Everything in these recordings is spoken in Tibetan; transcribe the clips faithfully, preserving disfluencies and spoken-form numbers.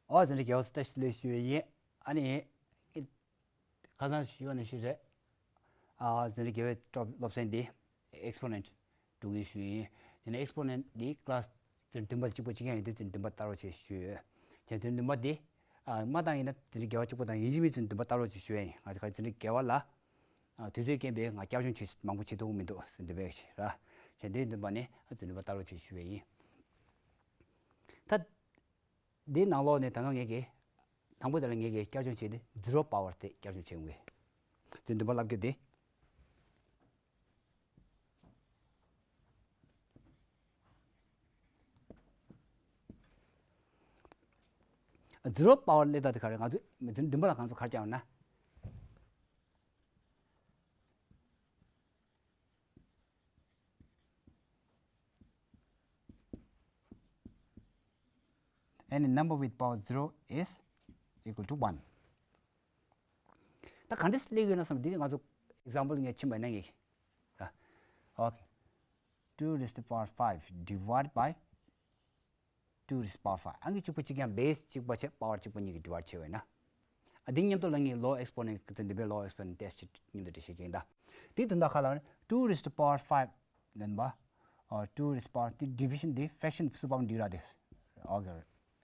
ཨོ་འཛིན་གྲྭ་བརྒྱད་པ་བཀྲ་ཤིས་བདེ་ལེགས་ཞུ་ཡས་ཡིན། ཨ་ནི། ཁ་སང་ཞུས་པ་ནང་བཞིན་རེད། ཨ་འཛིན་གྲྭ་བརྒྱད་པའི་སློབ་ཚན་འདི་exponent་འགྲོ་གི་ཞུ་ཡིན། དེ་ནས་exponent་འདི་class་ཚན་བདུན་པ་གཅིག་པོ་གཅིག་རྐྱང་ཡིན་དུས་ཚན་བདུན་པ་ལྟ་རོགས་བྱེད་ཞུ་ཡོད། ཚན་བདུན་པ་འདི་ཨ་མ་བཏང་ཡིན་ན་འཛིན་གྲྭ་བརྒྱད་པ་གཅིག་པོ་དང་ཡིན་གཅིག་མིན་ཚན་བདུན་པ་ལྟ་རོགས་བྱེད་ཞུ་ཡ་ཡིན། ང་ཚོ་ག་འཛིན་གྲྭ་བརྒྱད་པ་ལ་ཨ་དུས་ཚོད་རྐྱེན་པས་ང་བསྐྱར་སྦྱོང་བྱེད་མང་པོ་བྱེད་ཐུབ་ཀྱི་མི་འདུག་ཚན་བདུན་པའི་ར། ཚན་བདུན་པ་ནི་ཚན་བདུན་པ་ལྟ་རོགས་བྱེད་ཞུ་ཡ་ཡིན། ད། འདིའི་ནང་ལོགས་ནས་ད་ནང་ངེད་ཀྱིས་དང་པོ་དེ་ལ་ངེད་ཀྱིས་བསྐྱར་སྦྱོང་བྱས་ཏེ་zero power་དེ་བསྐྱར་སྦྱོང་བྱེད་འོང་གི། ཚན་བདུན་པ་བསླབ་རྒྱུ་དེ། zero power་སླེབས་སྟངས་དེ་ག་རེ་ང་ཚོས་ཚན་བདུན་པ་ལ་ང་ཚོ་ག་རེ་བྱ་ཡོད་ན། Any number with power zero is equal to one. ད་ག་འདྲས་སླེབས་ཡོད་ན་བསམ་འདི་ང་ཚོ་example་ངས་ཕྱིན་པ་ན་ངེས་ར། Okay. Two raised to power five divide by two raised to power five. ཨང་ཀི་གཅིག་པ་གཅིག་ཀྱང་base་གཅིག་པ་བྱས་power་གཅིག་པ་གཉིས་ཀྱིས་divide་བྱས་པས་ན། ཨ་འདི་མཉམ་དུ་ལ་ངས་law of exponent་ཀྱི་འདི་པའི་law of exponent་test་མཉམ་དུ་འབྲི་ཤེས་ཀྱི་ཡིན་ད། དེ་དོན་དག་ཁ་ལ་two raised to power five་ལེན་པ། ཨོ་two raised to power་དེ་division་དེ་fraction་སུ་ཕབ་འདི་ར་དེ། Okay.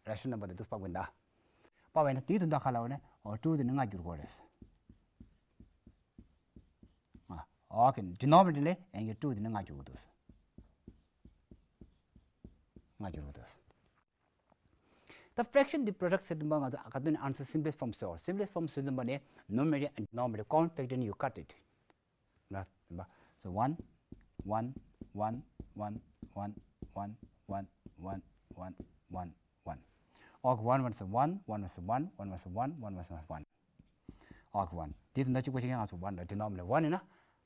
Rational number་དེ་དུ་ཕབ་ཀྱི་ཡིན་ད། ཕབ་པ་ཡིན་ད་དེ་དོན་དག་ཁ་ལ་ནི་ཨོ་two་དེ་ནི་ལྔ་བསྒྱུར་དགོས་རེད། ཨ། Okay. Denominator་ལས་ཨང་ཀི་two་དེ་ནི་ལྔ་བསྒྱུར་དགོས་འདུག་ལྔ་བསྒྱུར་དགོས་འདུག་ད་fraction་འདི་product་ཟེར་དུས་མ་ང་ཚོ་ག་དུས་ནས་answer simplest form་བཟོ། Simplest form་བཟོ་དུས་མ་ནས་numerator and denominator་common factor then you cut it. Right? So one, one, one, one, one, one, one, one, one, one, one, one. Okay, one, one, one, one, one, one, one, one, one, one, one, one, one. Okay, one. This is not equal to one, right? Denominator one ཡིན་ན།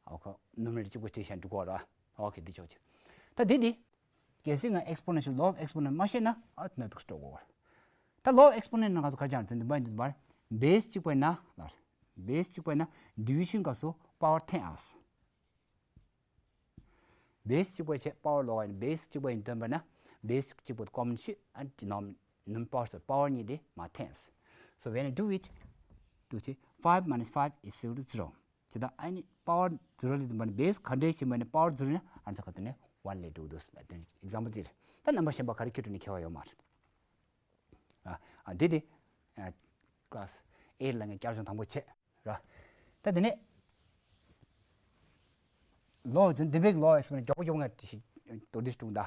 Okay, numerator་གཅིག་པོ་དེ་བཞིན་འགྲོ་གི་རེད། Okay, འདི་ཆོག་ཆོག་ད་འདི་འདི། གལ་སྲིད་ང་exponential law of exponent་མ་ཤེས་ན་ཨ་ད་ནི་འདུག་སྤྲོ་གོ། ད་law of exponent་ནང་ང་ཚོ་ག་རེ་བྱ་འདི་འདི་མ་འདི་མ་base་གཅིག་པ་ཡིན་ན་ལར། Base་གཅིག་པ་ཡིན་ན་division་སྐབས་སུ་power་ten ཨང་། Base་གཅིག་པ་བྱས་power་ལོག་ཡིན། Base་གཅིག་པ་ཡིན་དོན་པ་ན་base་གཅིག་པ་common་ཤོས་and denominator power་སོ་power་གཉིས་དེ་མ་ten། So when I do it, two, three, five minus five is equal to zero. ཇི་ལྟར་ཨ་ནི་power་zero་ལས་དུ་མ་ནི་base་ག་འདྲས་ཞིག་མ་ནི་power་zero་ནི་ཨ་ཚ་ག་དུ་ནི་one་ལས་འགྲོ་འདུག་ལ་དོན་example་འདིར་ད་རྣམ་པ་གཞན་པ་ག་རེ་ཁྱེར་འགྲོ་ནི་ཁྱད་པར་ཡོད་མ་རེད། ཨ་ཨ་འདི་དེ་ཨ་class eight་ལ་ངས་བསྐྱར་སྦྱོང་དང་པོ་བྱས་ར། ད་དེ་ནས་law་འདི་འདི་བེག་law of exponent་མགྱོགས་པོ་མགྱོགས་པོ་ངས་ཞིག་མདོར་བསྡུས་བསྲུང་ད་ར།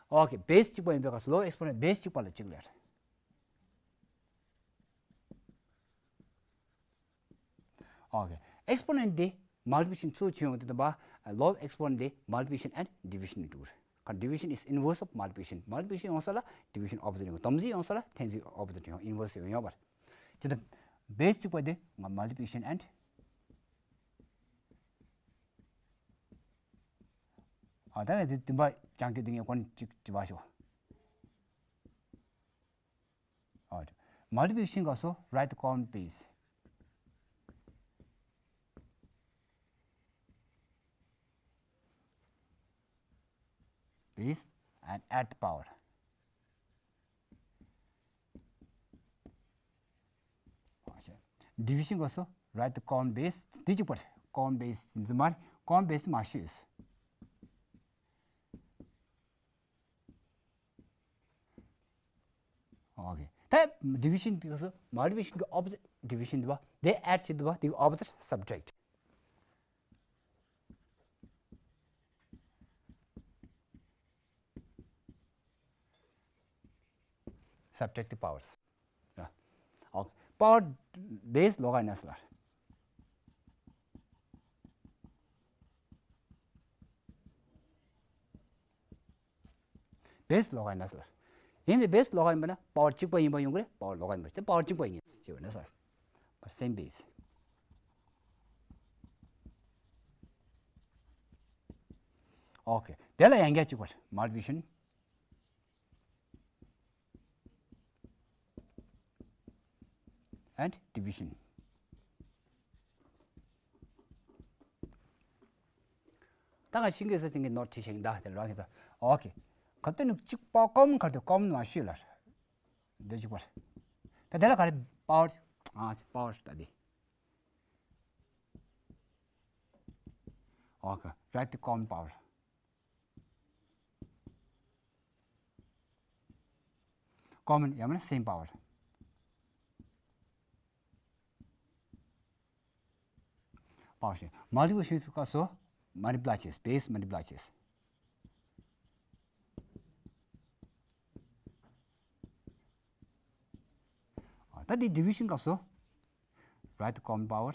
Okay, base་གཅིག་པ་ཡིན་པའི་སྐབས་སུ་law of exponent་base་གཅིག་པ་ལ་གཅིག་ལས་རེད། Okay. Exponent་དེ་multiplication་ཚུལ་བྱུང་ཡོང་དུས་ད་law of exponent་དེ་multiplication and division་ནི་འགྲོ་རེད། ག་division is inverse of multiplication. Multiplication་ཡོང་ས་ལ་division opposite་ཡོང་། སྡོམ་རྩིས་ཡོང་ས་ལ་འཐེན་རྩིས་opposite་ཡོང་inverse་ཡོང་ཡོང་བར། དེ་ད་base་གཅིག་པ་དེ་ང་multiplication and ཨ་ད་ནི་དེ་དུམ་པ་ཀྱང་གི་དེ་ངས་གོང་གཅིག་དྲི་བ་ཞུ། Alright. Multiplication་སྐབས་སུ write the common base. Base and add the power. Division་སྐབས་སུ་write the common base. དེ་གཅིག་པར་common base་འཛིན་མར་common base་མ་ཤོད། Okay. ད་division་དེ་ག་སུ་multiplication་གི་opposite division་འདི་བ་དེ་add་བྱེད་འདི་བ་དེ་གི་opposite subtract. Subtract the powers. Okay. Power base་ལོགས་ཀ་ཡིན་ན་ཟེར་བ། Base་ལོགས་ཀ་ཡིན་ན་ཟེར་བ། ཡིན་པའི་base་ལོགས་ཀ་ཡིན་པ་ན་power་གཅིག་པ་ཡིན་པ་ཡོང་གི་རེད། Power་ལོགས་ཀ་ཡིན་པ་ཅེ་power་གཅིག་པ་ཡིན་ཅེས་པ་ན་ཟེར། But same base. Okay. དེ་ལ་ཡང་བསྐྱར་གཅིག་པར་multiplication and division. ད་ང་ཤིང་གི་ས་ཅིང་གི་note་བྲིས་ཤིང་ད་དེ་རང་གི་ད། Okay. ག་དུས་ནི་གཅིག་པ་common་ག་དུས་common་མ་ཤོད་ལར། འདི་གཅིག་པར། ད་དེ་ལ་ག་རེ་power། ཨ་power ད་འདི། Okay, write the common power. Common ཡང་མིན་ན་same power། power ཞེས་multiplication སྐབས་སུ་multiply བྱས། base multiply བྱས། ད་འདི་division སྐབས་སུ། Write the common power.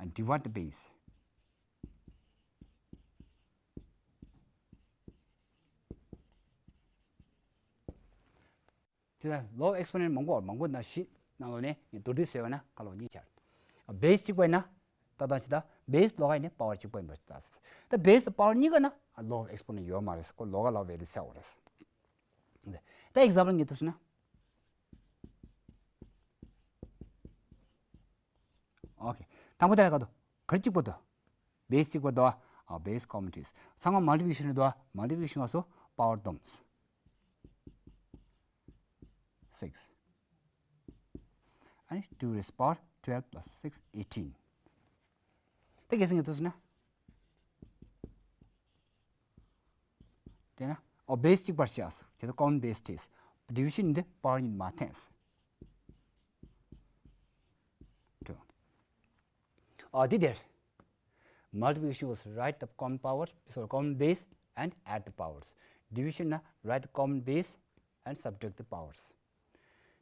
And divide the base. དེ་ལ་law of exponent མང་པོ་མང་པོ་ན་བཞི་ནང་ལོགས་ནས་མདོར་བསྡུས་ཟེར་བ་ན་ཁ་ལོ་གཉིས་ཆར། base གཅིག་པ་ཡིན་ན་ཏག་ཏག་ཅིག་ད། base ལོགས་ཀ་ཡིན་ན་power གཅིག་པ་ཡིན་པ་ལྟ། ད་base དང་power གཉིས་ཀ་ན་law of exponent ཡོད་མ་རེད། ཁོ་ལོགས་ཀ་ལ་value ཚད་འོ་རེད། ད་example ངས་ཐུག་སོང་ན། Okay. དང་པོ་དེ་ལ་ག་དོ། ག་རེ་གཅིག་པ་དོ། base གཅིག་པ་དོ། ཨ་base common དེ། ཚང་མ་multiplication དོ། multiplication སྐབས་སུ་power བསྡོམས། six. ཨ་ནི་two raised power twelve plus six eighteen. དེ་གལ་སྲིད་ངས་ཐུག་སོང་ན། དེ་ན། ཨོ་base གཅིག་པར་བྱས། དེ་ཚོ་common base དེ། division འདི་power གཉིས་མ་འཐེན། ཨ་འདི་དེར། Multiplication was write the common power, so common base and add the powers. Division ན་write the common base and subtract the powers.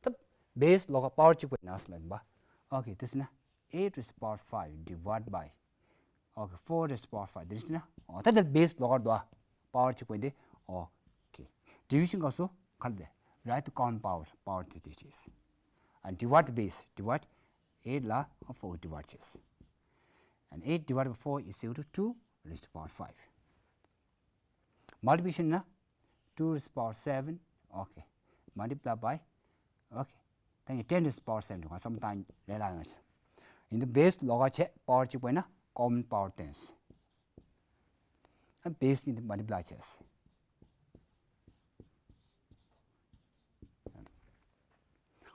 ད་base ལོགས་ཀ་power གཅིག་པ་ཡིན་ན་ཟེར་ལབ་པ། Okay, དེ་ཟེར་ན་eight raised power five divide by, okay, four raised power five. དེ་ཟེར་ན། ཨོ་ད་དེར་base ལོགས་ཀ་དོ། power གཅིག་པ་ཡིན་ཏེ། Okay. division སྐབས་སུ་ག་རེ་དེ། write the common power, power དེ་དེ་བྱས། And divide the base, divide eight ལ་four divide བྱས། And eight divided by four is equal to two raised to power five. Multiplication ན་two raised to power seven, okay, multiply by, okay, then ten raised to power seven དུ་གང་བསམ་བཏང་ལས་སླ་ཡོང་། ཡིན་དུ་base ལོགས་ཀ་བྱས་power གཅིག་པ་ཡིན་ན་common power བསྟན། base ཡིན་དུ་multiply བྱས།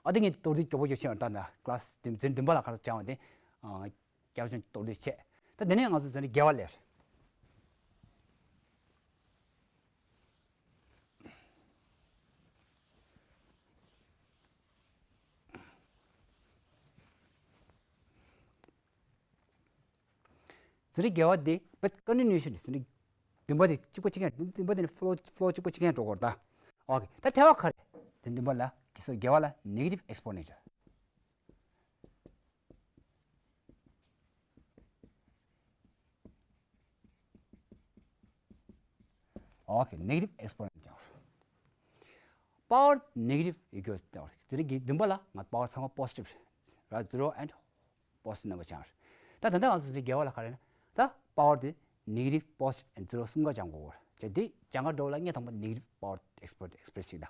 ཨ་དེ་ངས་མདོར་བསྡུས་མགྱོགས་པོ་མགྱོགས་ཤིག་ད་ལྟ་class འཛིན་འཛིན་པ་ལ་ཁ་ལོ་བྱ་བ་དེ། ཨ་བསྐྱར་བྱུང་མདོར་བསྡུས་བྱས། ད་དེ་ནས་ང་ཚོ་འཛིན་རྒྱལ་བ་ལེར། འཛིན་རྒྱལ་བ་དེ་བེད་continuation འཛིན། བདུན་པ་དེ་གཅིག་པ་གཅིག་རྐྱང་། བདུན་པ་དེ་ནི་flow flow གཅིག་པ་གཅིག་རྐྱང་འགྲོ་དགོས་རེད་ད། Okay, ད་ཐལ་བ་ག་རེ། དེ་བདུན་པ་ལ་གི་སོ་རྒྱལ་བ་ལ་negative exponent། Okay, negative exponent ཀྱང་། power negative equals དེ་རིགས་ཀྱི་བདུན་པ་ལ་ང་power ཚང་མ་positive རེད། Right, zero and positive number ཆགས། ད་ད་ལྟ་ང་ཚོ་འདི་རྒྱལ་བ་ལ་ག་རེ་ན། ད་power དེ་negative, positive and zero གསུམ་ཀ་སྦྱང་དགོས་རེད། ཅེས་འདི་སྦྱང་ག་འགྲོ་ལ་ངས་དང་པོ་negative power express express ཞིག་ད།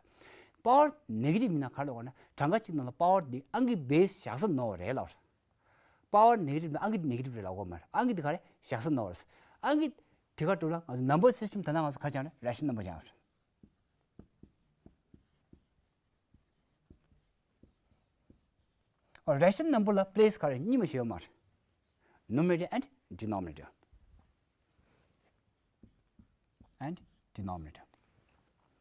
power negative ཡིན་ན་ག་རེ་ལབ་དགོས་ན། གྲངས་ཀ་གཅིག་ནང་ལ་power འདི་ཨང་ཀི་base བཞག་ས་ནོར་བ་རེད་ལབ་རེད། power negative ན་ཨང་ཀི་negative རེད་ལབ་དགོས་མ་རེད། ཨང་ཀི་འདི་ག་རེ་བཞག་ས་ནོར་བ་རེད། ཨང་ཀི་དེ་ག་འགྲོ་ལ་ང་ཚོ་number system ད་ལྟ་ང་ཚོ་ག་རེ་སྦྱང་རེད། rational number སྦྱང་རེད། ཨོ་rational number ལ་place ག་རེ་གཉིས་མ་ཞིག་ཡོད་མ་རེད། numerator and denominator and denominator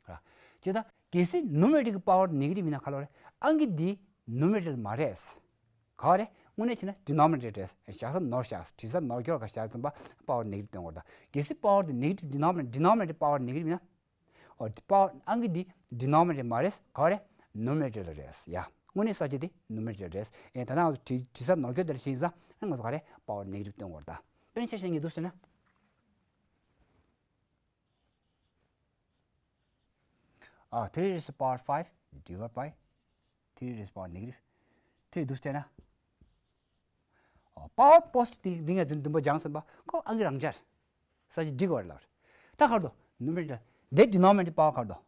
ར། ཅེས་ད་གལ་སྲིད་numerator གི་power negative ཡིན་ན་ག་ལོ་རེད། ཨང་ཀི་འདི་numerator མ་རེད། ག་རེ་དངོས་གནས་བྱས་ན་denominator རེད། བཞག་ས་ནོར་བཞག་བྲིས་ས་ནོར་སྐྱོར་ག་བཞག་ཙམ་པ་power negative སྟོན་དགོས་རེད་ད། གལ་སྲིད་power འདི་negative denominator denominator power negative ཡིན་ན། ཨོ་དེ་power ཨང་ཀི་འདི་denominator མ་རེད། ག་རེ་numerator རེད་ཡ། དངོས་གནས་ས་བཅད་འདི་numerator རེད། ཨེ་ད་ནང་བྲིས་བྲིས་ས་ནོར་སྐྱོར་དེར་ཕྱིན་ཙང་ང་ཚོ་ག་རེ་power negative སྟོན་དགོས་རེད་ད། དཔེར་ན་ཆ་བཞག་ངས་འདུག་ཟེར་ན། ཨ་three raised to power five divide by three raised to power negative three འདུག་ཟེར་ན། ཨོ་power positive དེ་འདི་ངས་འདི་འདུན་པ་སྦྱངས་ཟིན་པ་ཁོ་ཨང་ཀི་རང་འཇགས། ས་བཅད་འགྲིག་གི་རེད་ལབ་རེད། ད་ག་རེ་འདུག numerator འདི་denominator power ག་རེ་འདུག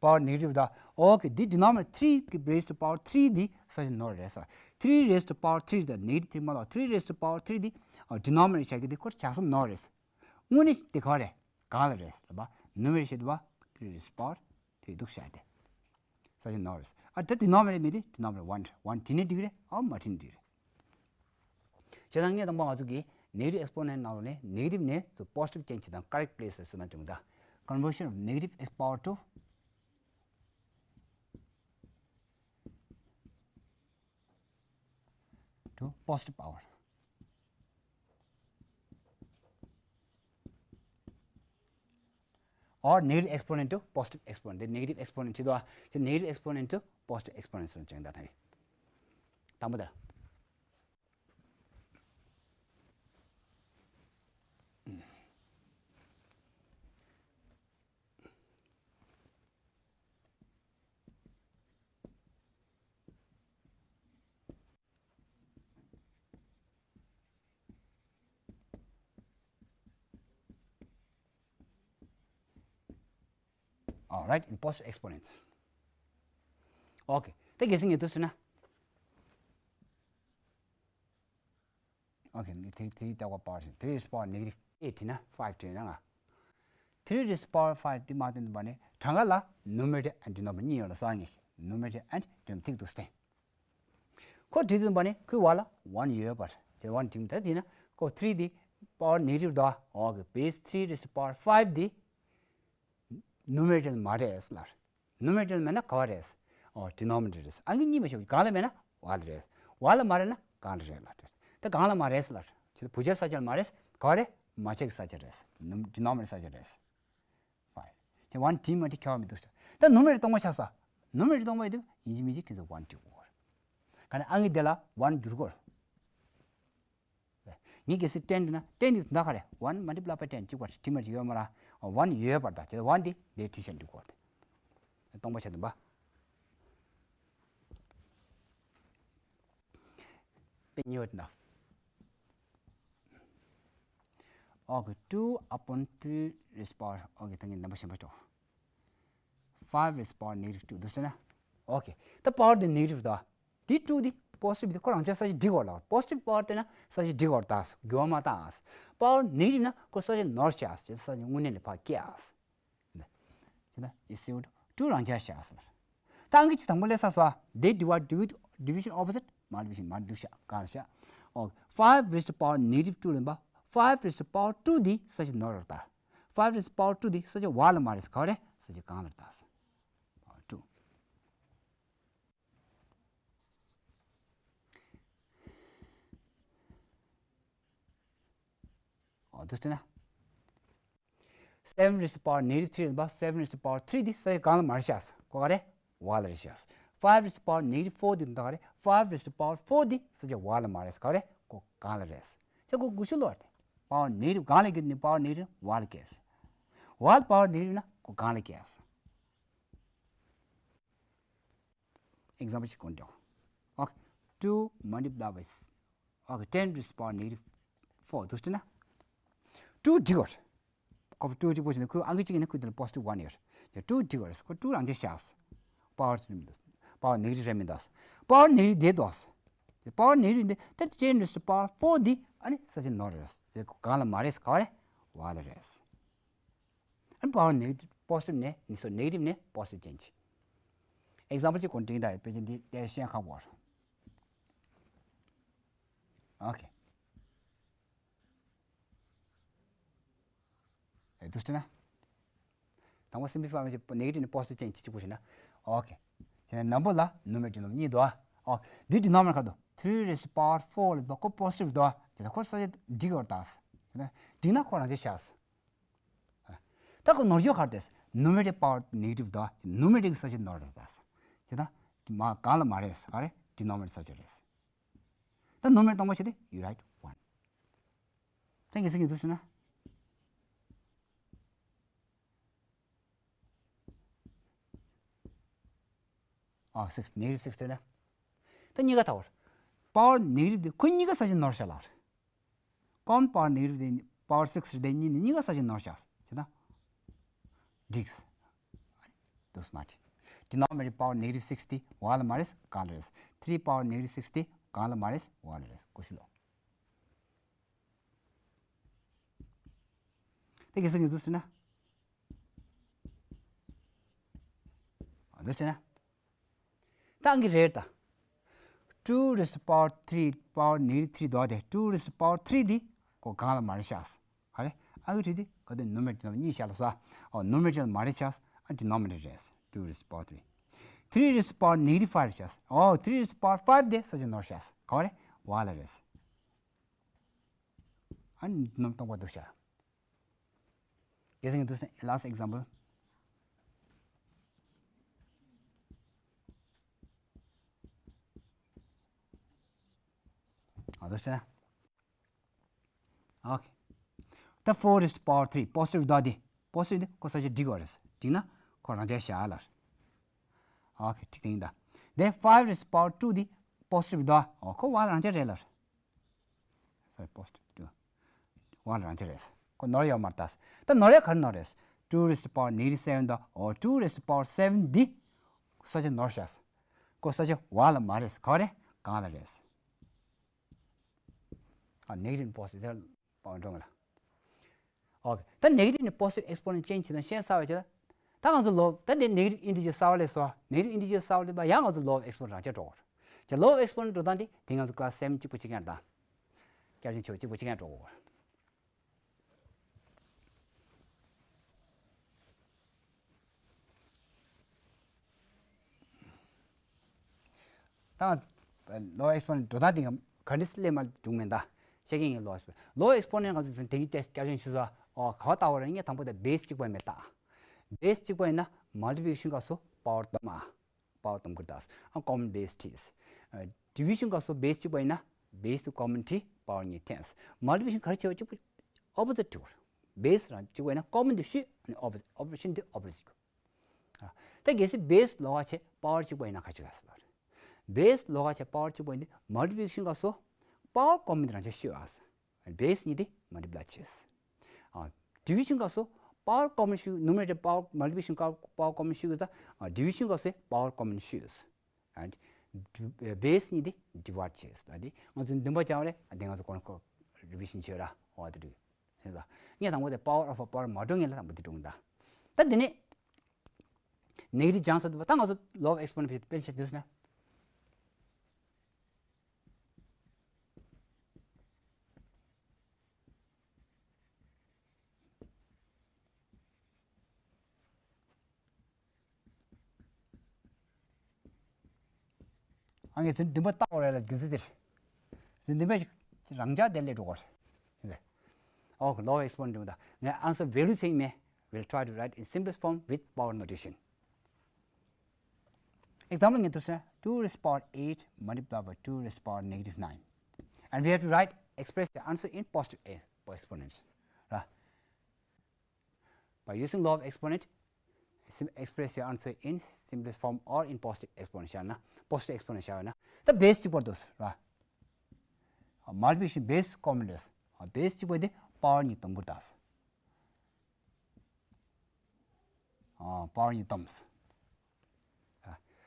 power negative དང་། ཨོ་ཀེ། འདི་denominator three གི་raise to power three འདི་ས་ཆ་ནོར་རེད་ཟེར། three raise to power three དང་negative three མ་ལ་three raise to power three འདི་denominator བྱ་རྒྱུ་འདི་ཁོ་ཆགས་ས་ནོར་རེད། དངོས་གནས་དེ་ག་རེད། གང་ལ་རེད་ཟེར་བ། numerator བྱེད་དུས་པ་three raise to power three འདུག་བྱ་དེ། ས་ཆ་ནོར་རེད། ཨ་ད་denominator མེད་དེ་denominator one རེད། one བྲིས་ནས་འགྲིག་རེད། ཨ་མ་བྲིས་ནས་འགྲིག་རེད། བྱས་ཙང་ངས་དང་པོ་ང་ཚོ་གི་negative exponent ནང་ལོགས་ནས་negative ནས་ཚུར་positive change བྱེད་སྟངས་correct place རེད་ཟེར་ན་འགྲིག་མི་འདུག conversion of negative x power two to positive power or negative exponent to positive exponent. དེ་negative exponent བྱེད་དོ། དེ་negative exponent to positive exponent ཟེར་ཅིག་འདུག་ད་དང་པོ་དེ། All right, in positive exponents. Okay. དེ་གལ་སྲིད་ངས་འདུག་ཟེར་ན། Okay, ངས་three three ལྟ་བ་པར་ཞིག three raised power negative eight བྲིས་ན་five བྲིས་ན་ང་། three raised power five དེ་མ་བཏོན་པ་ནི་གྲངས་ཀ་ལ་numerator and denominator གཉིས་ཡོད་ལ་སང་ངེ་numerator and denominator ཐིག་ཏུ་བསྟན། ཁོ་བྲིས་ཟིན་པ་ནི་ཁོའི་བར་ལ་one ཡོད་པར་དེ་one བྲིས་ད་དེ་ན་ཁོ་three དེ་power negative དོ། ཨོ་ཀེ། base three raised to power five དེ་numerator མ་རེད་ལར། numerator མེད་ན་ག་བ་རེད། ཨོ་denominator རེད། ཨང་ཀི་གཉིས་མ་ཤོག་གང་ལ་མེད་ན་བ་ལ་རེད། བ་ལ་མ་རེད་ན་གང་ལ་རེད་ལར། ད་གང་ལ་མ་རེད་ལར། ཁྱེད་བུ་ཆའི་ས་ཆ་ལ་མ་རེད། ག་བ་རེད། མ་ཆའི་ས་ཆ་རེད། denominator ས་ཆ་རེད། five དེ་one བྲིས་མ་བྲིས་ཁྱད་པར་མི་འདུག་ཟེར། ད་numerator སྟོང་པ་ཆགས་ས། numerator སྟོང་པ་ཡིན་དུས་ཡིན་གཅིག་མིན་གཅིག་ཁྱེད་ཚོ་one བྲིས་དགོས། ག་ནས་ཨང་ཀི་དེ་ལ་one བསྒྱུར་དགོས། ངས་གལ་སྲིད་ten བྲིས་ན་ten དེ་ད་ག་རེད། one multiply by ten གཅིག་པ་བྲིས་མ་བྲིས་ཡོད་མ་ར། one ཡོད་པར་ད་དེ་one དེ་དེ་བྲིས་བྱས་འགྲིག་གོ། སྟོང་པ་བྱས་དུམ་པ། དཔེ་ཉེ་བ་དེ་འདྲ། ཨོ་ཀེ། two upon three raised power ཨོ་ཀེ། ད་ངས་རྣམ་པ་གཞན་པ་འགྲོ། five raised power negative two འདུག་ཟེར་ན། ཨོ་ཀེ། ད་power དེ་negative དོ། དེ་two དེ་positive དེ་ཁོ་རང་ཆ་ས་ཆ་འགྲིག་གོ་ལ། positive power དེ་ན་ས་ཆ་འགྲིག་གོ་ད། འགྱུར་བ་མ་བཏང་། power negative ན་ཁོ་ས་ཆ་ནོར་ཆགས། ས་ཆ་དངོས་གནས་ལས་ཕར་སྐྱེས། ཅི་ན་is equal to two རང་ཆ་བཞག་ཟེར། ད་ཨང་ཀི་ཅི་དང་པོ་ལས་ས་སོ། དེ་divide divi- division opposite multiplication མ་འདུག་ཤག་གང་ལ་ཤག་ཨོ། five raised to power negative two ལེན་པ། five raised to power two དེ་ས་ཆ་ནོར་ར་ད། five raised to power two དེ་ས་ཆ་བ་ལ་མ་རེད་ག་བ་རེད། ས་ཆ་གང་ལ་རེད་ད། power two ཨོ་དུ་སྟེ་ན། seven raised to power negative three ཡིན་པ། seven raised to power three འདི་ས་ཆ་གང་ལ་མ་རེད་ཤག་གོ་ག་རེད། བ་ལ་རེད་ཤག five raised to power negative four འདི་ད་ག་རེད། five raised to power four འདི་ས་ཆ་བ་ལ་མ་རེད་ག་རེད། གོ་གང་ལ་རེད། ཁྱེད་གོ་གུ་ཤུ་ལོ་རེད། power negative གང་ལ་གྱུར་ནི་power negative བ་ལ་སྐྱེས། བ་ལ་power negative ན་གོ་གང་ལ་སྐྱེས། example ཞིག་གོ་འགྲོ། okay two multiply by okay ten raised to power negative four འདུག་ཟེར་ན། two འགྲིག་གོ། ཁོ་two གཅིག་པོ་ཞིག་ནི་ཁོའི་ཨང་ཀི་གཅིག་ཡིན་ན་ཁོའི་དེ་ལ་positive one ཡོད། ཡ་two འགྲིག་གོ་རེད། ཁོ་two རང་ཆ་བཞག power རེད་མི་འདུག power negative རེད་མི་འདུག power negative དེ་འདུག power negative འདི་ད་ten raised to power four འདི་ཨ་ནི་ས་ཆ་ནོར་རེད། དེ་གང་ལ་མ་རེད་ག་བ་རེད། བ་ལ་རེད། ཨ་ནི་power negative positive ནས་ནི་སོ་negative ནས་positive change example ཅིག་གོ་འདྲི་ད་དཔེ་ཆ་འདི་དེ་ཤེས་ཁག་པོ་རེད། okay ཨེ་དུ་སྟེ་ན། དང་པོ་simplify མ་བྱེད་negative ནས་positive change གཅིག་པོ་བྱེད་ན། okay དེ་ནས་number ལ་numerator denominator གཉིས་འདུག་ཨ། འདི་denominator ག་འདུག three raised to power four ལ་འདུག་ཁོ་positive འདུག་དེ་ལ་ཁོ་ས་ཆ་འགྲིག་ཡོད་ད། དེ་ན་འགྲིག་ན་ཁོ་རང་ཆ་བཞག་ད་ཁོ་ནོར་ཡོད་ག་རེད། numerator power negative འདུག numerator གི་ས་ཆ་ནོར་རེད་ད། དེ་ན་མ་གང་ལ་མ་རེད་ག་རེད། denominator ས་ཆ་རེད། ད་numerator དང་པོ་བྱས་ཏེ་you write one ད་ངེས་སེ་ངེས་ཚུལ་ཞུ་ན། ཨ་six negative six དེ་ན། ད་གཉིས་ཀ་ད་བར། power negative དེ་ཁོ་གཉིས་ཀ་ས་ཆ་ནོར་བཞག་ལ། common power negative དེ་power six རེད་དེ་གཉིས་ནི་གཉིས་ཀ་ས་ཆ་ནོར་བཞག་ཟེར་ན། འགྲིག་འདུག་སེ་མ་རེད། Denominator power negative six དེ་བ་ལ་མ་རེད། ག་ལ་རེད། Three power negative six དེ་ག་ལ་མ་རེད། བ་ལ་རེད། ཀུ་ཤུ་ལོ། དེ་ག་ཚོད་ཡིན་ཚུལ་ཟེར་ན། འདི་བྱས་ན། ད་ཨང་ཀི་རེད་ད། Two raised to power three power negative three འདུག་སྟེ། Two raised to power three འདི་ཁོ་གང་ལ་མ་རེད་ཤག་ག་རེ། ཨང་ཀི་རེད་དེ་ག་དེ་numerator གཉིས་བཞག་ལ་སོ། ཨོ་numerator མ་རེད་ཤག་ཨ་denominator རེད། Two raised to power three. Three raised to power negative five རེད་ཤག་ཨོ་three raised to power five དེ་ས་ཆ་ནོར་ཤག་ག་རེ། བ་ལ་རེད། ཨ་ནི་ནམ་སྟོང་པ་འདུག་ཤག Guessing into last example. ཨ་འདུག་སེ་ན། ཨོ་ཁེ། ད་four raised to power three positive འདུག་སྟེ། positive འདི་ཁོ་ས་ཆ་འགྲིག་པ་རེད། འགྲིག་ན་ཁོ་རང་ཆ་བཞག་ལ། ཨོ་ཁེ་འགྲིག་དེ་ཡིན་ད། Then five raised to power two འདི་positive འདུག་ཨོ་ཁོ་བ་ལ་རང་ཆ་རེད་ལ། Sorry, positive two. བ་ལ་རང་ཆ་རེད། ཁོ་ནོར་ཡོད་མ་རེད་ད། ད་ནོར་ཡ་ག་རེ་ནོར་རེད། Two raised to power negative seven དང་ཨོ་two raised to power seven འདི་ས་ཆ་ནོར་ཤག་ཁོ་ས་ཆ་བ་ལ་མ་རེད། ག་བ་རེད། གང་ལ་རེད། ཨ་negative positive ཟེར་པའང་འགྲོ་ངེས་ལ། ཨོ་ད་negative ནས་positive exponent change བྱེད་སྟངས་ཤེས་ཚར་བ་བྱས་ལ། ད་ང་ཚོ་ལོ་ད་འདི་negative integer གསར་བ་ལས་སོ། negative integer གསར་བ་ལས་པ་ཡང་ང་ཚོ་law of exponent རང་ཆ་འགྲོ་དགོས་རེད། ད་law of exponent འགྲོ་སྟངས་འདི་དེ་ང་ཚོ་class seven གཅིག་པ་གཅིག་རྐྱང་རེད་ད། བསྐྱར་ཞིབ་བྱེད་པ་གཅིག་པ་གཅིག་རྐྱང་འགྲོ་དགོས་རེད། ད་law of exponent འགྲོ་སྟངས་དེ་ག་འདྲ་སེ་ལས་མ་འགྲོ་མེད་ད། བཤད་མཁན་གྱི་law of exponent law of exponent ང་ཚོ་དེ་ནི་test བསྐྱར་ཞིབ་ཞུ་ས། ཨོ་ག་བ་ལྟ་བ་རེད། ངས་དང་པོ་དེ་base གཅིག་པ་ཡིན་མེད་ད། base གཅིག་པ་ཡིན་ན་multiplication སྐབས་སུ་power སྡོམ་ཨ། power སྡོམ་དགོས་ད། ཨ་common base བྲིས། division སྐབས་སུ་base གཅིག་པ་ཡིན་ན་base དུ་common བྲིས་power གཉིས་འཐེན། multiplication ག་རེ་བྱས་པ་གཅིག་པ་opposite བྲིས། base རང་གཅིག་པ་ཡིན་ན་common དེ་བཤུས། ཨ་ནི་opposite opposition དེ opposite བྱེད་དགོས། ད་གལ་སྲིད་base ལོགས་ཀ་བྱས་power གཅིག་པ་ཡིན་ན་ག་རེ་བྱེད་ག་ཟེར་ལབ་རེད། base ལོགས་ཀ་བྱས་power གཅིག་པ་ཡིན་དུས་multiplication སྐབས་སུ་power common དེ་རང་ཆ་བཤུས་ཨ། base གཉིས་དེ་multiply བྱས། ཨ་division སྐབས་སུ་power common བཤུས། numerator power multiplication སྐབས་power common བཤུས་ཀྱི་ད། ཨ་division སྐབས་སུ་power common བཤུས། and base གཉིས་དེ་divide བྱས། ད་དེ་ང་ཚོ་འདུན་པ་བཅའ་བ་རེད། དེ་ང་ཚོ་གོང་ཁོ་revision བྱས་ར། འོ་དེ་འདྲ། ཟེར་ད། ངས་དང་པོ་དེ་power of a power མ་འགྲོ་ངེས་ལ་དང་པོ་དེ་འགྲོ་ངེས་ད། ད་དེ་ནས་negative སྦྱངས་ཚར་དུས་ད་ང་ཚོ་law of exponent དཔེར་བྱས་དུས་ན། ཨ་ངས་ཚུར་འདུན་པ་བཏགས་པ་རེད་ལ་རྒྱུ་མཚན་དེ་རེད། ཚུར་འདུན་པ་ཞིག་རང་འཇགས་དེ་ལས་འགྲོ་གོ་རེད། ཨོ་ཁེ། law of exponent འགྲོ་ད། ངས་answer value ཚིག་མེད། We'll try to write in simplest form with power notation. Example ངས་ཐུག་སོང་། two raised power eight multiply by two raised power negative nine. And we have to write, express the answer in positive exponents. Right? By using law of exponent, sim- express your answer in simplest form or in positive exponent བཞག་ན། positive exponent བཞག་ན། ད་base གཅིག་པར་འདུག་ར། multiplication base common རེད། base གཅིག་པ་དེ་power གཉིས་སྡོམ་དགོས་ད། power གཉིས་སྡོམ།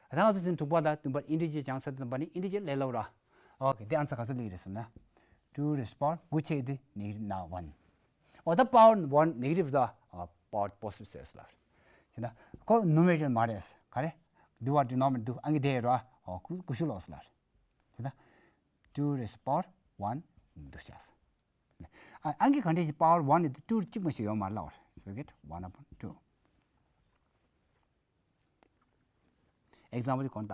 ད་ང་ཚོ་དེ་དྲུག་པ་དང་བདུན་པ་integer སྦྱངས་ཚར་དུས་ཙམ་པ་ནི་integer ལས་སླ་པོ་ར། ཨོ་ཁེ། དེ་answer ག་ཚོད་སླེབས་རེད་ཟེར་ན། two raised power དགུ་ཆེ་དེ་negative ན་one། ཨོ་ད་power one negative ད་power positive ཟེར་སོང་ལ། བྱས་ན་ཁོ་numerator མ་རེད། ག་རེ། འདུ་བ་denominator འདུ་ཨང་ཀི་དེ་ར། ཨོ་ཀུ་ཀུ་ཤུ་ལོག་སོང་ལ། བྱས་ན་two raised power one འདུ་བྱས། ཨ་ཨང་ཀི་ག་འདྲ་ཞིག power one ནི་two གཅིག་མ་ཞིག་ཡོད་མ་རེད་ལ། so get one upon two. example གོང་ད།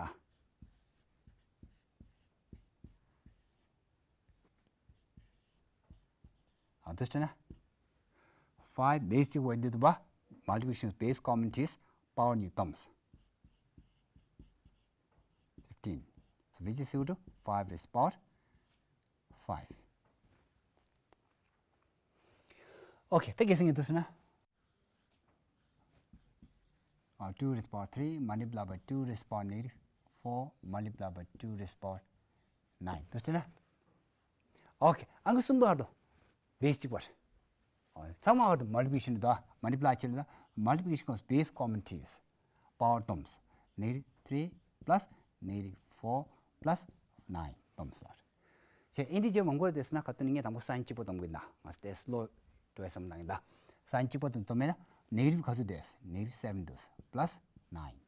ཨ་འདུག་སེ་ན། five base གཅིག་པ་འདི་འདུག་པ། multiplication base common དེ་power གཉིས་སྡོམ། fifteen. So which is equal to five raised power five. ཨོ་ཁེ། ད་གལ་སྲིད་ངས་འདུག་སེ་ན། ཨ། two raised power three multiply by two raised power negative four multiply by two raised power nine འདུག་སེ་ན། ཨོ་ཁེ། ཨང་ཀི་གསུམ་པ་ཧར་དུ་base གཅིག་པ་རེད། ཨ། ཚང་མ་ཧར་དུ་multiplication རེད་ད། multiply བྱེད་ལ་multiplication གོང་base common དེ། power སྡོམ། negative three plus negative four plus nine སྡོམ་ཟེར། བྱས་ཨིན་ཊི་ཇར་མང་པོ་ཡོད་དུས་ན་ག་དུས་ནས་ངས་དང་པོ་སའིན་གཅིག་པ་སྡོམ་དགོས་ན་ང་ཚོ་དེ་སི་ལོ་འགྲོ་བའི་བསམ་བློ་གཏོང་གི་ད། སའིན་གཅིག་པ་དུ་སྡོམ་མེད་ན་negative ག་ཚོད་འདུག negative seven འདུག plus nine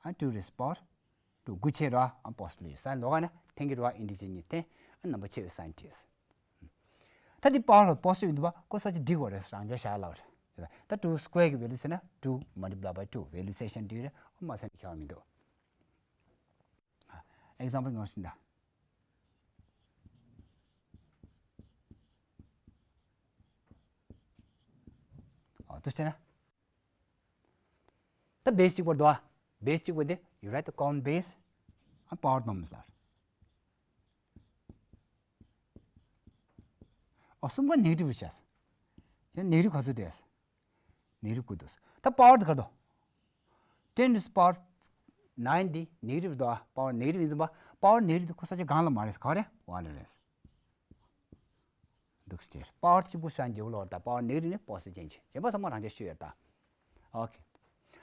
ཨ་two raised power two དགུ་བྱས་ར་ཨ་positive ཡོད་ས་ལོགས་ཀ་ན་འཐེན་གྱི་ར་ཨིན་ཊི་ཇར་གཉིས་འཐེན་ཨ་ནམ་པར་ཆེ་བའི་སའིན་བྲིས། ད་འདི་power ལ་positive འདུག་པ་ཁོ་ས་ཆ་འགྲིག་གོ་རེད་རང་ཅག་བཞག་ལ་རེད། ད་two square གི་value ཟེར་ན་two multiply by two value ཟེར་ཤན་འགྲིག་རེད་ཨ་མ་ཟེར་ན་ཁྱད་པར་མི་འདུག example ངོ་ཤེས་ད། ཨོ་དུ་ཤེས་ན། ད་base གཅིག་པར་འདུག་ཨ། base གཅིག་པ་དེ་you write the common base and power སྡོམ་ཟེར། ཨོ་གསུམ་ཀ་negative བྱས། ཅན་negative ག་ཚོད་དེ། negative དགུ་འདུག་ད་power དེ་ག་རེ་འདུག ten raised power nine དེ་negative འདུག་ཨ། power negative ཡིན་ཙམ་པ་power negative དེ་ཁོ་ས་ཆ་གང་ལ་མ་རེད་ག་རེ་one ལ་རེད། འདུག་སྟེ་power གཅིག་པུ་ཤ་འཇིག་ལོར་ད་power negative ནི་positive ཅན་ཆེ་བྱེད་པ་ཚང་མ་རང་ཅག་ཤོད་ཡོད་ད། ཨོ་ཁེ།